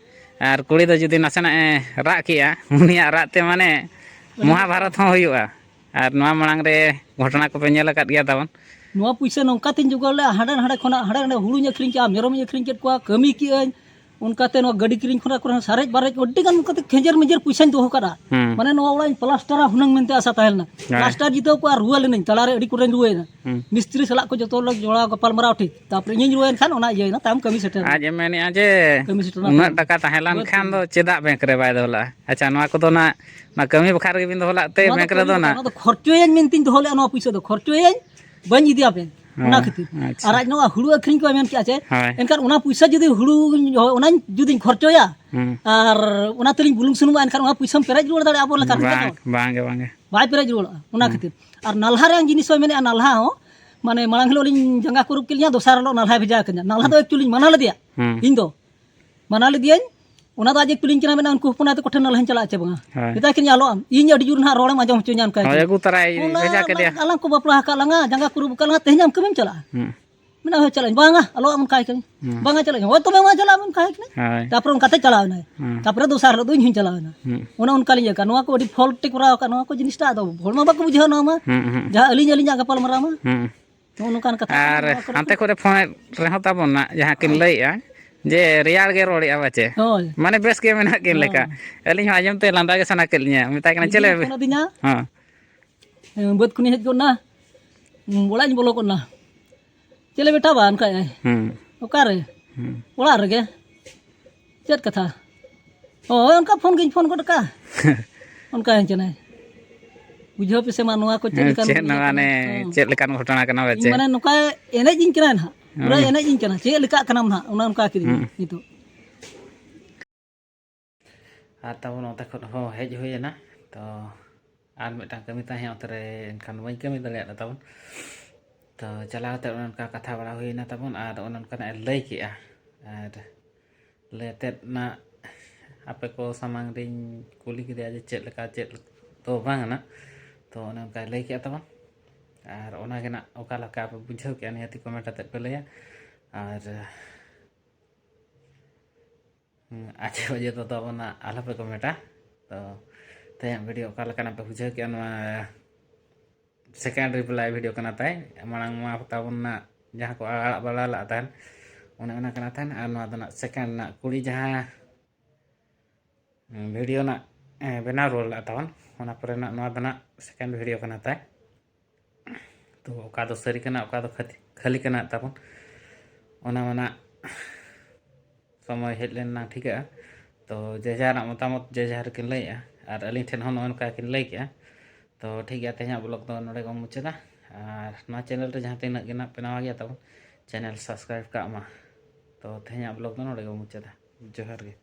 ᱟᱨ ᱠᱩᱲᱤ ᱫᱚ ᱡᱩᱫᱤ ᱱᱟᱥᱮᱱᱟᱜ ᱮ ᱨᱟᱜ ᱠᱮᱜᱼᱟ, ᱩᱱᱤᱭᱟᱜ ᱨᱟᱜ ᱛᱮ ᱢᱟᱱᱮ ᱟᱹᱰᱤ ᱢᱚᱦᱟᱵᱷᱟᱨᱚᱛ ᱦᱚᱸ ᱦᱩᱭᱩᱜᱼᱟ᱾ ᱟᱨ ᱱᱚᱣᱟ ᱢᱟᱲᱟᱝ ᱨᱮ ᱜᱷᱚᱴᱚᱱᱟ ᱠᱚᱯᱮ ᱧᱮᱞ ᱟᱠᱟᱫ ᱜᱮᱭᱟ ᱛᱟᱵᱚᱱ᱾ ᱱᱚᱣᱟ ᱯᱩᱭᱥᱟᱹ ᱱᱚᱝᱠᱟ ᱛᱤᱧ ᱡᱚᱜᱟᱲ ᱞᱮᱜᱼᱟ, ᱦᱟᱸᱰᱮ ᱱᱟᱸᱰᱮ ᱠᱷᱚᱱᱟᱜ, ᱦᱟᱸᱰᱮ ᱱᱟᱸᱰᱮ ᱦᱩᱲᱩᱧ ᱟᱹᱠᱷᱨᱤᱧ ᱠᱮᱜᱼᱟ, ᱢᱮᱨᱚᱢᱤᱧ ᱟᱹᱠᱷᱨᱤᱧ ᱠᱮᱫ ᱠᱚᱣᱟ, ᱠᱟᱹᱢᱤ ᱠᱮᱜᱼᱟᱹᱧ, ᱚᱱᱠᱟᱛᱮ ᱱᱚᱣᱟ ᱜᱟᱹᱰᱤ ᱠᱤᱨᱤᱧ ᱠᱷᱚᱱᱟᱜ ᱠᱚᱨᱮ ᱦᱚᱸ ᱥᱟᱨᱮᱡ ᱵᱟᱨᱮᱡ ᱟᱹᱰᱤ ᱜᱟᱱ ᱚᱱᱠᱟᱛᱮ ᱠᱷᱮᱸᱡᱮᱨ ᱢᱮᱸᱡᱮᱨ ᱯᱩᱭᱥᱟᱹᱧ ᱫᱚᱦᱚ ᱠᱟᱜᱼᱟ᱾ ᱦᱩᱸ᱾ ᱢᱟᱱᱮ ᱱᱚᱣᱟ ᱚᱲᱟᱜ ᱤᱧ ᱯᱞᱟᱥᱴᱟᱨᱟ ᱦᱩᱱᱟᱹᱝ ᱢᱮᱱᱛᱮ ᱟᱥᱟ ᱛᱟᱦᱮᱸ ᱞᱮᱱᱟ᱾ ᱦᱮᱸ᱾ ᱯᱞᱟᱥᱴᱟᱨ ᱡᱤᱛᱟᱹᱣ ᱠᱚ ᱟᱨ ᱨᱩᱣᱟᱹ ᱞᱮᱱᱟᱹᱧ, ᱛᱟᱞᱟᱨᱮ ᱟᱹᱰᱤ ᱠᱚᱴᱷᱮᱱ ᱨᱩᱣᱟᱹᱭᱮᱱᱟ᱾ ᱦᱩᱸ᱾ ᱢᱤᱥᱛᱨᱤ ᱥᱟᱞᱟᱜ ᱠᱚ ᱡᱚᱛᱚ ᱞᱮ ᱡᱚᱲᱟᱣ ᱜᱟᱯᱟᱞ ᱢᱟᱨᱟᱣ ᱴᱷᱤᱠ᱾ ᱛᱟᱯᱚᱨᱮ ᱤᱧᱤᱧ ᱨᱩᱣᱟᱹᱭᱮᱱ ᱠᱷᱟᱱ ᱚᱱᱟ ᱤᱭᱟᱹᱭᱮᱱᱟ, ᱛᱟᱭᱚᱢ ᱠᱟᱹᱢᱤ ᱥᱮᱴᱮᱨ ᱮᱱᱟ᱾ ᱟᱡ ᱮ ᱢᱮᱱᱮᱫᱼᱟ ᱡᱮ ᱠᱟᱹᱢᱤ ᱥᱮᱴᱮᱨ ᱮᱱᱟ ᱩᱱᱟᱹᱜ ᱛᱟᱭᱚᱢ᱾ ᱴᱟᱠᱟ ᱛᱟᱦᱮᱸ ᱞᱮᱱ ᱵᱟᱹᱫᱽ ᱠᱷᱟᱱ ᱠᱟᱹᱢᱤ᱾ ᱫᱚ ᱪᱮᱫᱟᱜ ᱵᱮᱝᱠ ᱨᱮ ᱵᱟᱭ ᱫᱚᱦᱚ ᱞᱟᱜᱼᱟ? ᱟᱪᱪᱷᱟ, ᱱᱚᱣᱟ ᱠᱚᱫᱚ ᱱᱟᱜ, ᱱᱚᱣᱟ ᱠᱟᱹᱢᱤ ᱵᱟᱠᱷᱨᱟ ᱨᱮᱜᱮ ᱵᱤᱱ ᱫᱚᱦᱚ ᱞᱟᱜ ᱛᱮ ᱱᱚᱣᱟ ᱫᱚ ᱵᱮᱝᱠ ᱠᱟᱹᱢᱤ ᱨᱮᱫᱚ ᱵᱟᱠᱷᱨᱟ, ᱱᱟᱜ? ᱱᱚᱣᱟ ᱫᱚ ᱠᱷᱚᱨᱪᱚᱭᱟᱹᱧ ᱢᱮᱱᱛᱮᱧ ᱫᱚᱦᱚ ᱞᱮᱜᱼᱟ, ᱱᱚᱣᱟ ᱯᱩᱭᱥᱟᱹ ᱫᱚ ᱠᱷᱚᱨᱪᱚᱭᱟᱹᱧ, ᱵᱟᱹᱧ ᱤᱫᱤᱭᱟ ᱵᱮᱝᱠ᱾ ᱚᱱᱟ ᱦᱮᱸ, ᱠᱷᱟᱹᱛᱤᱨ᱾ ᱟᱪᱪᱷᱟ᱾ ᱟᱨ ᱟᱡ ᱱᱚᱣᱟ ᱦᱩᱲᱩ ᱟᱹᱠᱷᱨᱤᱧ ᱠᱚ ᱢᱮᱱ ᱠᱮᱜᱼᱟ ᱪᱮ, ᱦᱳᱭ᱾ ᱮᱱᱠᱷᱟᱱ ᱚᱱᱟ ᱯᱩᱭᱥᱟᱹ ᱡᱩᱫᱤ ᱦᱩᱲᱩ, ᱚᱱᱟᱧ ᱡᱩᱫᱤᱧ ᱠᱷᱚᱨᱪᱚᱭᱟ, ᱦᱩᱸ᱾ ᱟᱨ ᱚᱱᱟ ᱛᱮᱞᱤᱧ ᱵᱩᱞᱩᱝ ᱥᱩᱱᱩᱢᱟ, ᱮᱱᱠᱷᱟᱱ ᱚᱱᱟ ᱯᱩᱭᱥᱟᱹᱢ ᱯᱮᱨᱮᱡ ᱨᱩᱣᱟᱹᱲ ᱫᱟᱲᱮᱭᱟᱜᱼᱟ ᱟᱵᱚ ᱞᱮᱠᱟ ᱨᱮᱫᱚ? ᱵᱟᱝ, ᱵᱟᱝ ᱜᱮ, ᱵᱟᱝ ᱜᱮ᱾ ᱵᱟᱭ ᱯᱮᱨᱮᱡ ᱨᱩᱣᱟᱹᱲᱚᱜᱼᱟ᱾ ᱚᱱᱟ ᱦᱩᱸ᱾ ᱠᱷᱟᱹᱛᱤᱨ᱾ ᱟᱨ ᱱᱟᱞᱦᱟ ᱨᱮᱭᱟᱜ ᱡᱤᱱᱤᱥ ᱦᱚᱸᱭ ᱢᱮᱱᱮᱜᱼᱟ, ᱱᱟᱞᱦᱟ ᱦᱚᱸ ᱢᱟᱱᱮ ᱢᱟᱲᱟᱝ ᱦᱤᱞᱳᱜ ᱞᱤᱧ ᱡᱟᱸᱜᱟ ᱠᱚ ᱟᱹᱨᱩᱵ ᱠᱮᱫ ᱞᱤᱧᱟ, ᱫᱚᱥᱟᱨ ᱦᱤᱞᱳᱜ ᱱᱟᱞᱦᱟᱭ ᱵᱷᱮᱡᱟ ᱠᱟᱹᱧᱟ᱾ ᱱᱟᱞᱦᱟ ᱫᱚ ᱮᱠᱪᱩᱭᱮᱞᱤ ᱢᱟᱱᱟ ᱞᱮᱫᱮᱭᱟ᱾ ᱦᱩᱸ᱾ ᱤᱧ ᱫᱚ ᱢᱟᱱᱟ ᱞᱮᱫᱮᱭᱟᱹᱧ᱾ ᱚᱱᱟ ᱫᱚ ᱟᱡ ᱮ ᱠᱩᱞᱤᱧ ᱠᱟᱱᱟ, ᱢᱮᱱᱟ, "ᱩᱱᱠᱩ ᱦᱚᱯᱚᱱ ᱟᱭᱳ ᱛᱟᱠᱚ ᱴᱷᱮᱱ ᱱᱟᱞᱦᱟᱧ ᱪᱟᱞᱟᱜᱼᱟ ᱪᱮ ᱵᱟᱝᱟ?" ᱦᱳᱭ᱾ ᱢᱮᱛᱟᱭ ᱠᱟᱹᱱᱟᱹᱧ, "ᱟᱞᱚ ᱟᱢ, ᱤᱧ ᱟᱹᱰᱤ ᱡᱳᱨ ᱱᱟᱦᱟᱜ ᱨᱚᱲᱮᱢ ᱟᱸᱡᱚᱢ ᱦᱚᱪᱚᱧᱟ," ᱚᱱᱠᱟᱭ ᱦᱳᱭ, ᱠᱟᱱᱟ᱾ ᱟᱹᱜᱩ ᱛᱚᱨᱟᱭ ᱚᱱᱟ ᱵᱷᱮᱡᱟ ᱠᱮᱫᱮᱭᱟ᱾ ᱟᱞᱟᱝ ᱠᱚ ᱵᱟᱯᱞᱟ ᱟᱠᱟᱫ ᱞᱟᱝᱟ, ᱡᱟᱸᱜᱟ ᱠᱚ ᱟᱹᱨᱩᱵ ᱟᱠᱟᱫ ᱞᱟᱝᱟ, ᱛᱮᱦᱮᱧ ᱟᱢ ᱠᱟᱹᱢᱤᱢ ᱪᱟᱞᱟᱜᱼᱟ? ᱦᱩᱸ᱾ ᱢᱮᱱᱟ, "ᱦᱳᱭ, ᱪᱟᱞᱟᱜ ᱟᱹᱧ᱾" "ᱵᱟᱝᱟ, ᱟᱞᱚ ᱟᱢ," ᱚᱱᱠᱟᱭ ᱠᱟᱹᱱᱟᱹᱧ᱾ ᱦᱩᱸ᱾ "ᱵᱟᱝᱟ, ᱪᱟᱞᱟᱜ ᱟᱹᱧ᱾" "ᱦᱳᱭ, ᱛᱚᱵᱮ ᱢᱟ, ᱪᱟᱞᱟᱜ ᱢᱮ," ᱚᱱᱠᱟᱭ ᱠᱟᱹᱱᱟᱹᱧ᱾ ᱦᱳᱭ᱾ ᱛᱟᱨᱯᱚᱨᱮ ᱚᱱᱠᱟᱛᱮ ᱪᱟᱞᱟᱣ ᱮᱱᱟᱭ᱾ ᱦᱩᱸ᱾ ᱛᱟᱨᱯᱚᱨᱮ ᱫᱚᱥᱟᱨ ᱦᱤᱞᱳᱜ ᱫᱚ ᱤᱧ ᱦᱚᱸᱧ ᱪᱟᱞᱟᱣ ᱮᱱᱟ᱾ ᱦᱩᱸ᱾ ᱚᱱᱮ ᱚᱱᱠᱟ ᱞᱤᱧ ᱟᱹᱭᱠᱟᱹᱣᱟ᱾ ᱱᱚᱣᱟ ᱠᱚ ᱟᱹᱰᱤ ᱯᱷᱚᱞᱴ ᱮ ᱠᱚᱨᱟᱣ ᱟᱠᱟᱫ, ᱱᱚᱣᱟ ᱠᱚ ᱡᱤᱱᱤᱥᱴᱟ ᱟᱫᱚ ᱦᱚᱲ ᱢᱟ ᱵᱟᱠᱚ ᱵᱩᱡᱷᱟᱹᱣᱟ ᱱᱚᱣᱟ ᱢᱟ᱾ ᱦᱩᱸ, ᱦᱩᱸ᱾ ᱡᱟᱦᱟᱸ ᱟᱹᱞᱤᱧ ᱟᱹᱞᱤᱧᱟᱜ ᱜᱟᱯᱟᱞ ᱢᱟᱨᱟᱣ ᱢᱟ᱾ ᱦᱩᱸ᱾ ᱱᱚᱜᱼᱚ ᱱᱚᱝᱠᱟᱱ ᱠᱟᱛᱷᱟ ᱟᱨ ᱱᱚᱣᱟ ᱠᱚᱨᱮ ᱦᱟᱱᱛᱮ ᱠᱚ ᱠᱷᱚᱱ ᱯᱷᱳᱱ ᱨᱮᱦᱚᱸ ᱛᱟᱵᱚᱱ ᱱᱟᱜ ᱡᱟᱦᱟᱸ ᱠᱤᱱ ᱦᱳᱭ᱾ ᱞᱟᱹᱭᱮᱜᱼᱟ ᱡᱮ ᱨᱮᱭᱟᱲ ᱜᱮ ᱨᱚᱲᱮᱜᱼᱟ ᱯᱟᱪᱮ᱾ ᱦᱳᱭ᱾ ᱢᱟᱱᱮ ᱵᱮᱥ ᱜᱮ ᱢᱮᱱᱟᱜ ᱠᱤᱱ ᱞᱮᱠᱟ᱾ ᱦᱳᱭ᱾ ᱟᱹᱞᱤᱧ ᱦᱚᱸ ᱟᱸᱡᱚᱢ ᱛᱮ ᱞᱟᱸᱫᱟ ᱜᱮ ᱥᱟᱱᱟ ᱠᱮᱫ ᱞᱤᱧᱟ᱾ ᱢᱮᱛᱟᱭ ᱠᱟᱱᱟ, ᱢᱤᱫ "ᱪᱮᱞᱮ?" ᱫᱤᱱ ᱯᱷᱳᱱ ᱟᱹᱫᱤᱧᱟ᱾ ᱦᱚᱸ᱾ ᱦᱮᱸ, ᱵᱟᱹᱫᱽ ᱠᱷᱚᱱᱤᱧ ᱦᱮᱡ ᱜᱚᱫ ᱱᱟ᱾ ᱦᱩᱸ, ᱚᱲᱟᱜ ᱤᱧ ᱵᱚᱞᱚ ᱜᱚᱫ ᱱᱟ᱾ "ᱪᱮᱞᱮ ᱵᱮᱴᱟ ᱵᱟ?" ᱚᱱᱠᱟᱭᱟᱭ᱾ ᱦᱩᱸ᱾ "ᱚᱠᱟᱨᱮ?" ᱦᱩᱸ᱾ "ᱚᱲᱟᱜ ᱨᱮᱜᱮ᱾ ᱪᱮᱫ ᱠᱟᱛᱷᱟ?" "ᱦᱳᱭ, ᱚᱱᱠᱟ ᱯᱷᱳᱱ ᱜᱤᱧ ᱯᱷᱳᱱ ᱜᱚᱫ ᱠᱟᱜᱼᱟ᱾" ᱚᱱᱠᱟᱭᱟᱹᱧ ᱠᱟᱱᱟᱭ᱾ ᱵᱩᱡᱷᱟᱹᱣ ᱯᱮᱥᱮ ᱢᱟ, ᱱᱚᱣᱟ ᱠᱚ ᱪᱮᱫ ᱦᱮᱸ, ᱞᱮᱠᱟᱱ ᱪᱮᱫ ᱤᱭᱟᱹ ᱱᱚᱣᱟ ᱠᱟᱱᱟ? ᱢᱟᱱᱮ ᱦᱮᱸ᱾ ᱪᱮᱫ ᱞᱮᱠᱟᱱ ᱜᱷᱚᱴᱚᱱᱟ ᱠᱟᱱᱟ ᱯᱟᱪᱮ? ᱢᱟᱱᱮ ᱱᱚᱝᱠᱟᱭ ᱮᱱᱮᱡ ᱤᱧ ᱠᱟᱱᱟᱭ ᱱᱟᱦᱟᱜ᱾ ᱯᱩᱨᱟᱹ ᱦᱩᱸ᱾ ᱮᱱᱮᱡ ᱤᱧ ᱠᱟᱱᱟ᱾ ᱪᱮᱫ ᱞᱮᱠᱟᱜ ᱠᱟᱱᱟᱢ ᱱᱟᱦᱟᱜ? ᱚᱱᱮ ᱚᱱᱠᱟ ᱠᱤᱫᱤᱧᱟ ᱦᱩᱸ᱾ ᱱᱤᱛᱚᱜ᱾ ᱟᱨ ᱛᱟᱵᱚᱱ ᱱᱚᱛᱮ ᱠᱷᱚᱱ ᱦᱚᱸ ᱦᱮᱡ ᱦᱩᱭᱮᱱᱟ᱾ ᱛᱚ ᱟᱨ ᱢᱤᱫᱴᱟᱝ ᱠᱟᱹᱢᱤ ᱛᱟᱦᱮᱸ, ᱚᱱᱛᱮ ᱨᱮ ᱮᱱᱠᱷᱟᱱ ᱵᱟᱹᱧ ᱠᱟᱹᱢᱤ ᱫᱟᱲᱮᱭᱟᱫᱟ ᱛᱟᱵᱚᱱ᱾ ᱛᱚ ᱪᱟᱞᱟᱣ ᱠᱟᱛᱮ ᱚᱱᱮ ᱚᱱᱠᱟ ᱠᱟᱛᱷᱟ ᱵᱟᱲᱟ ᱦᱩᱭᱮᱱᱟ ᱛᱟᱵᱚᱱ, ᱟᱨ ᱚᱱᱮ ᱚᱱᱠᱟᱱᱟᱜ ᱮ ᱞᱟᱹᱭ ᱠᱮᱜᱼᱟ᱾ ᱟᱨ ᱞᱟᱹᱭ ᱟᱛᱮᱫ ᱱᱟᱜ ᱟᱯᱮ ᱠᱚ ᱥᱟᱢᱟᱝ ᱨᱤᱧ ᱠᱩᱞᱤ ᱠᱮᱫᱮᱭᱟ ᱡᱮ ᱪᱮᱫ ᱞᱮᱠᱟ, ᱪᱮᱫ ᱫᱚ ᱵᱟᱝ ᱱᱟᱜ᱾ ᱛᱚ ᱚᱱᱮ ᱚᱱᱠᱟᱭ ᱞᱟᱹᱭ ᱠᱮᱜᱼᱟ ᱛᱟᱵᱚᱱ᱾ ᱟᱨ ᱚᱱᱟ ᱜᱮ ᱱᱟᱜ ᱚᱠᱟ ᱞᱮᱠᱟ ᱯᱮ ᱵᱩᱡᱷᱟᱹᱣ ᱠᱮᱜᱼᱟ, ᱱᱤᱦᱟᱹᱛᱤ ᱠᱚᱢᱮᱱᱴ ᱟᱛᱮᱫ ᱯᱮ ᱞᱟᱹᱭᱟ᱾ ᱟᱨ ᱦᱩᱸ, ᱟᱡᱮ ᱵᱟᱡᱮ ᱫᱚ ᱛᱟᱵᱚᱱᱟ, ᱟᱞᱚᱯᱮ ᱠᱚᱢᱮᱱᱴᱟ᱾ ᱛᱚ ᱛᱮᱦᱮᱧᱟᱜ ᱵᱷᱤᱰᱤᱭᱳ ᱚᱠᱟ ᱞᱮᱠᱟᱱᱟᱜ ᱯᱮ ᱵᱩᱡᱷᱟᱹᱣ ᱠᱮᱜᱼᱟ? ᱱᱚᱣᱟ ᱥᱮᱠᱮᱱᱰ ᱨᱤᱯᱞᱟᱭ ᱵᱷᱤᱰᱤᱭᱳ ᱠᱟᱱᱟ ᱛᱟᱭ᱾ ᱢᱟᱲᱟᱝ ᱢᱟ ᱛᱟᱵᱚᱱ ᱱᱟᱜ ᱡᱟᱦᱟᱸ ᱠᱚ ᱟᱲᱟᱜ ᱵᱟᱲᱟ ᱞᱮᱫ ᱛᱟᱦᱮᱱ, ᱚᱱᱮ ᱚᱱᱟ ᱠᱟᱱᱟ ᱛᱟᱦᱮᱱ, ᱟᱨ ᱱᱚᱣᱟ ᱫᱚ ᱱᱟᱜ ᱥᱮᱠᱮᱱᱰ ᱨᱮᱱᱟᱜ ᱠᱩᱲᱤ ᱡᱟᱦᱟᱸ ᱵᱷᱤᱰᱤᱭᱳ ᱱᱟᱜ, ᱮ, ᱵᱮᱱᱟᱣ ᱨᱩᱣᱟᱹᱲ ᱞᱮᱫ ᱛᱟᱵᱚᱱ, ᱚᱱᱟ ᱯᱚᱨᱮ ᱱᱟᱜ ᱱᱚᱣᱟ ᱫᱚ ᱱᱟᱜ ᱥᱮᱠᱮᱱᱰ ᱵᱷᱤᱰᱤᱭᱳ ᱠᱟᱱᱟ ᱛᱟᱭ᱾ ᱛᱚ ᱚᱠᱟ ᱫᱚ ᱥᱟᱹᱨᱤ ᱠᱟᱱᱟ, ᱚᱠᱟ ᱫᱚ ᱠᱷᱟᱹᱛ-, ᱠᱷᱟᱹᱞᱤ ᱠᱟᱱᱟ ᱛᱟᱵᱚᱱ, ᱚᱱᱟ ᱢᱟ ᱱᱟᱜ ᱥᱚᱢᱚᱭ ᱦᱮᱡ ᱞᱮᱱ ᱱᱟᱝ ᱴᱷᱤᱠᱟᱹᱜᱼᱟ᱾ ᱛᱚ ᱡᱮ ᱡᱟᱦᱟᱨᱟᱜ ᱢᱚᱛᱟᱢᱚᱛ ᱡᱮ ᱡᱟᱦᱟᱨ ᱠᱤᱱ ᱞᱟᱹᱭᱮᱜᱼᱟ, ᱟᱨ ᱟᱹᱞᱤᱧ ᱴᱷᱮᱱ ᱦᱚᱸ ᱱᱚᱜᱼᱚ ᱱᱚᱝᱠᱟ ᱠᱤᱱ ᱞᱟᱹᱭ ᱠᱮᱜᱼᱟ᱾ ᱛᱚ ᱴᱷᱤᱠ ᱜᱮᱭᱟ, ᱛᱮᱦᱮᱧᱟᱜ ᱵᱞᱚᱜ ᱫᱚ ᱱᱚᱰᱮ ᱜᱮᱵᱚᱱ ᱢᱩᱪᱟᱹᱫᱟ᱾ ᱟᱨ ᱱᱚᱣᱟ ᱪᱮᱱᱮᱞ ᱨᱮ ᱡᱟᱦᱟᱸ ᱛᱤᱱᱟᱹᱜ ᱜᱮ ᱱᱟᱜ ᱯᱮ ᱱᱟᱣᱟ ᱜᱮᱭᱟ ᱛᱟᱵᱚᱱ, ᱪᱮᱱᱮᱞ ᱥᱟᱵᱥᱠᱨᱟᱭᱤᱵᱽ ᱠᱟᱜ ᱢᱟ᱾ ᱛᱚ ᱛᱮᱦᱮᱧᱟᱜ ᱵᱞᱚᱜ ᱫᱚ ᱱᱚᱰᱮ ᱜᱮᱵᱚᱱ ᱢᱩᱪᱟᱹᱫᱟ᱾ ᱡᱚᱦᱟᱨ ᱜᱮ᱾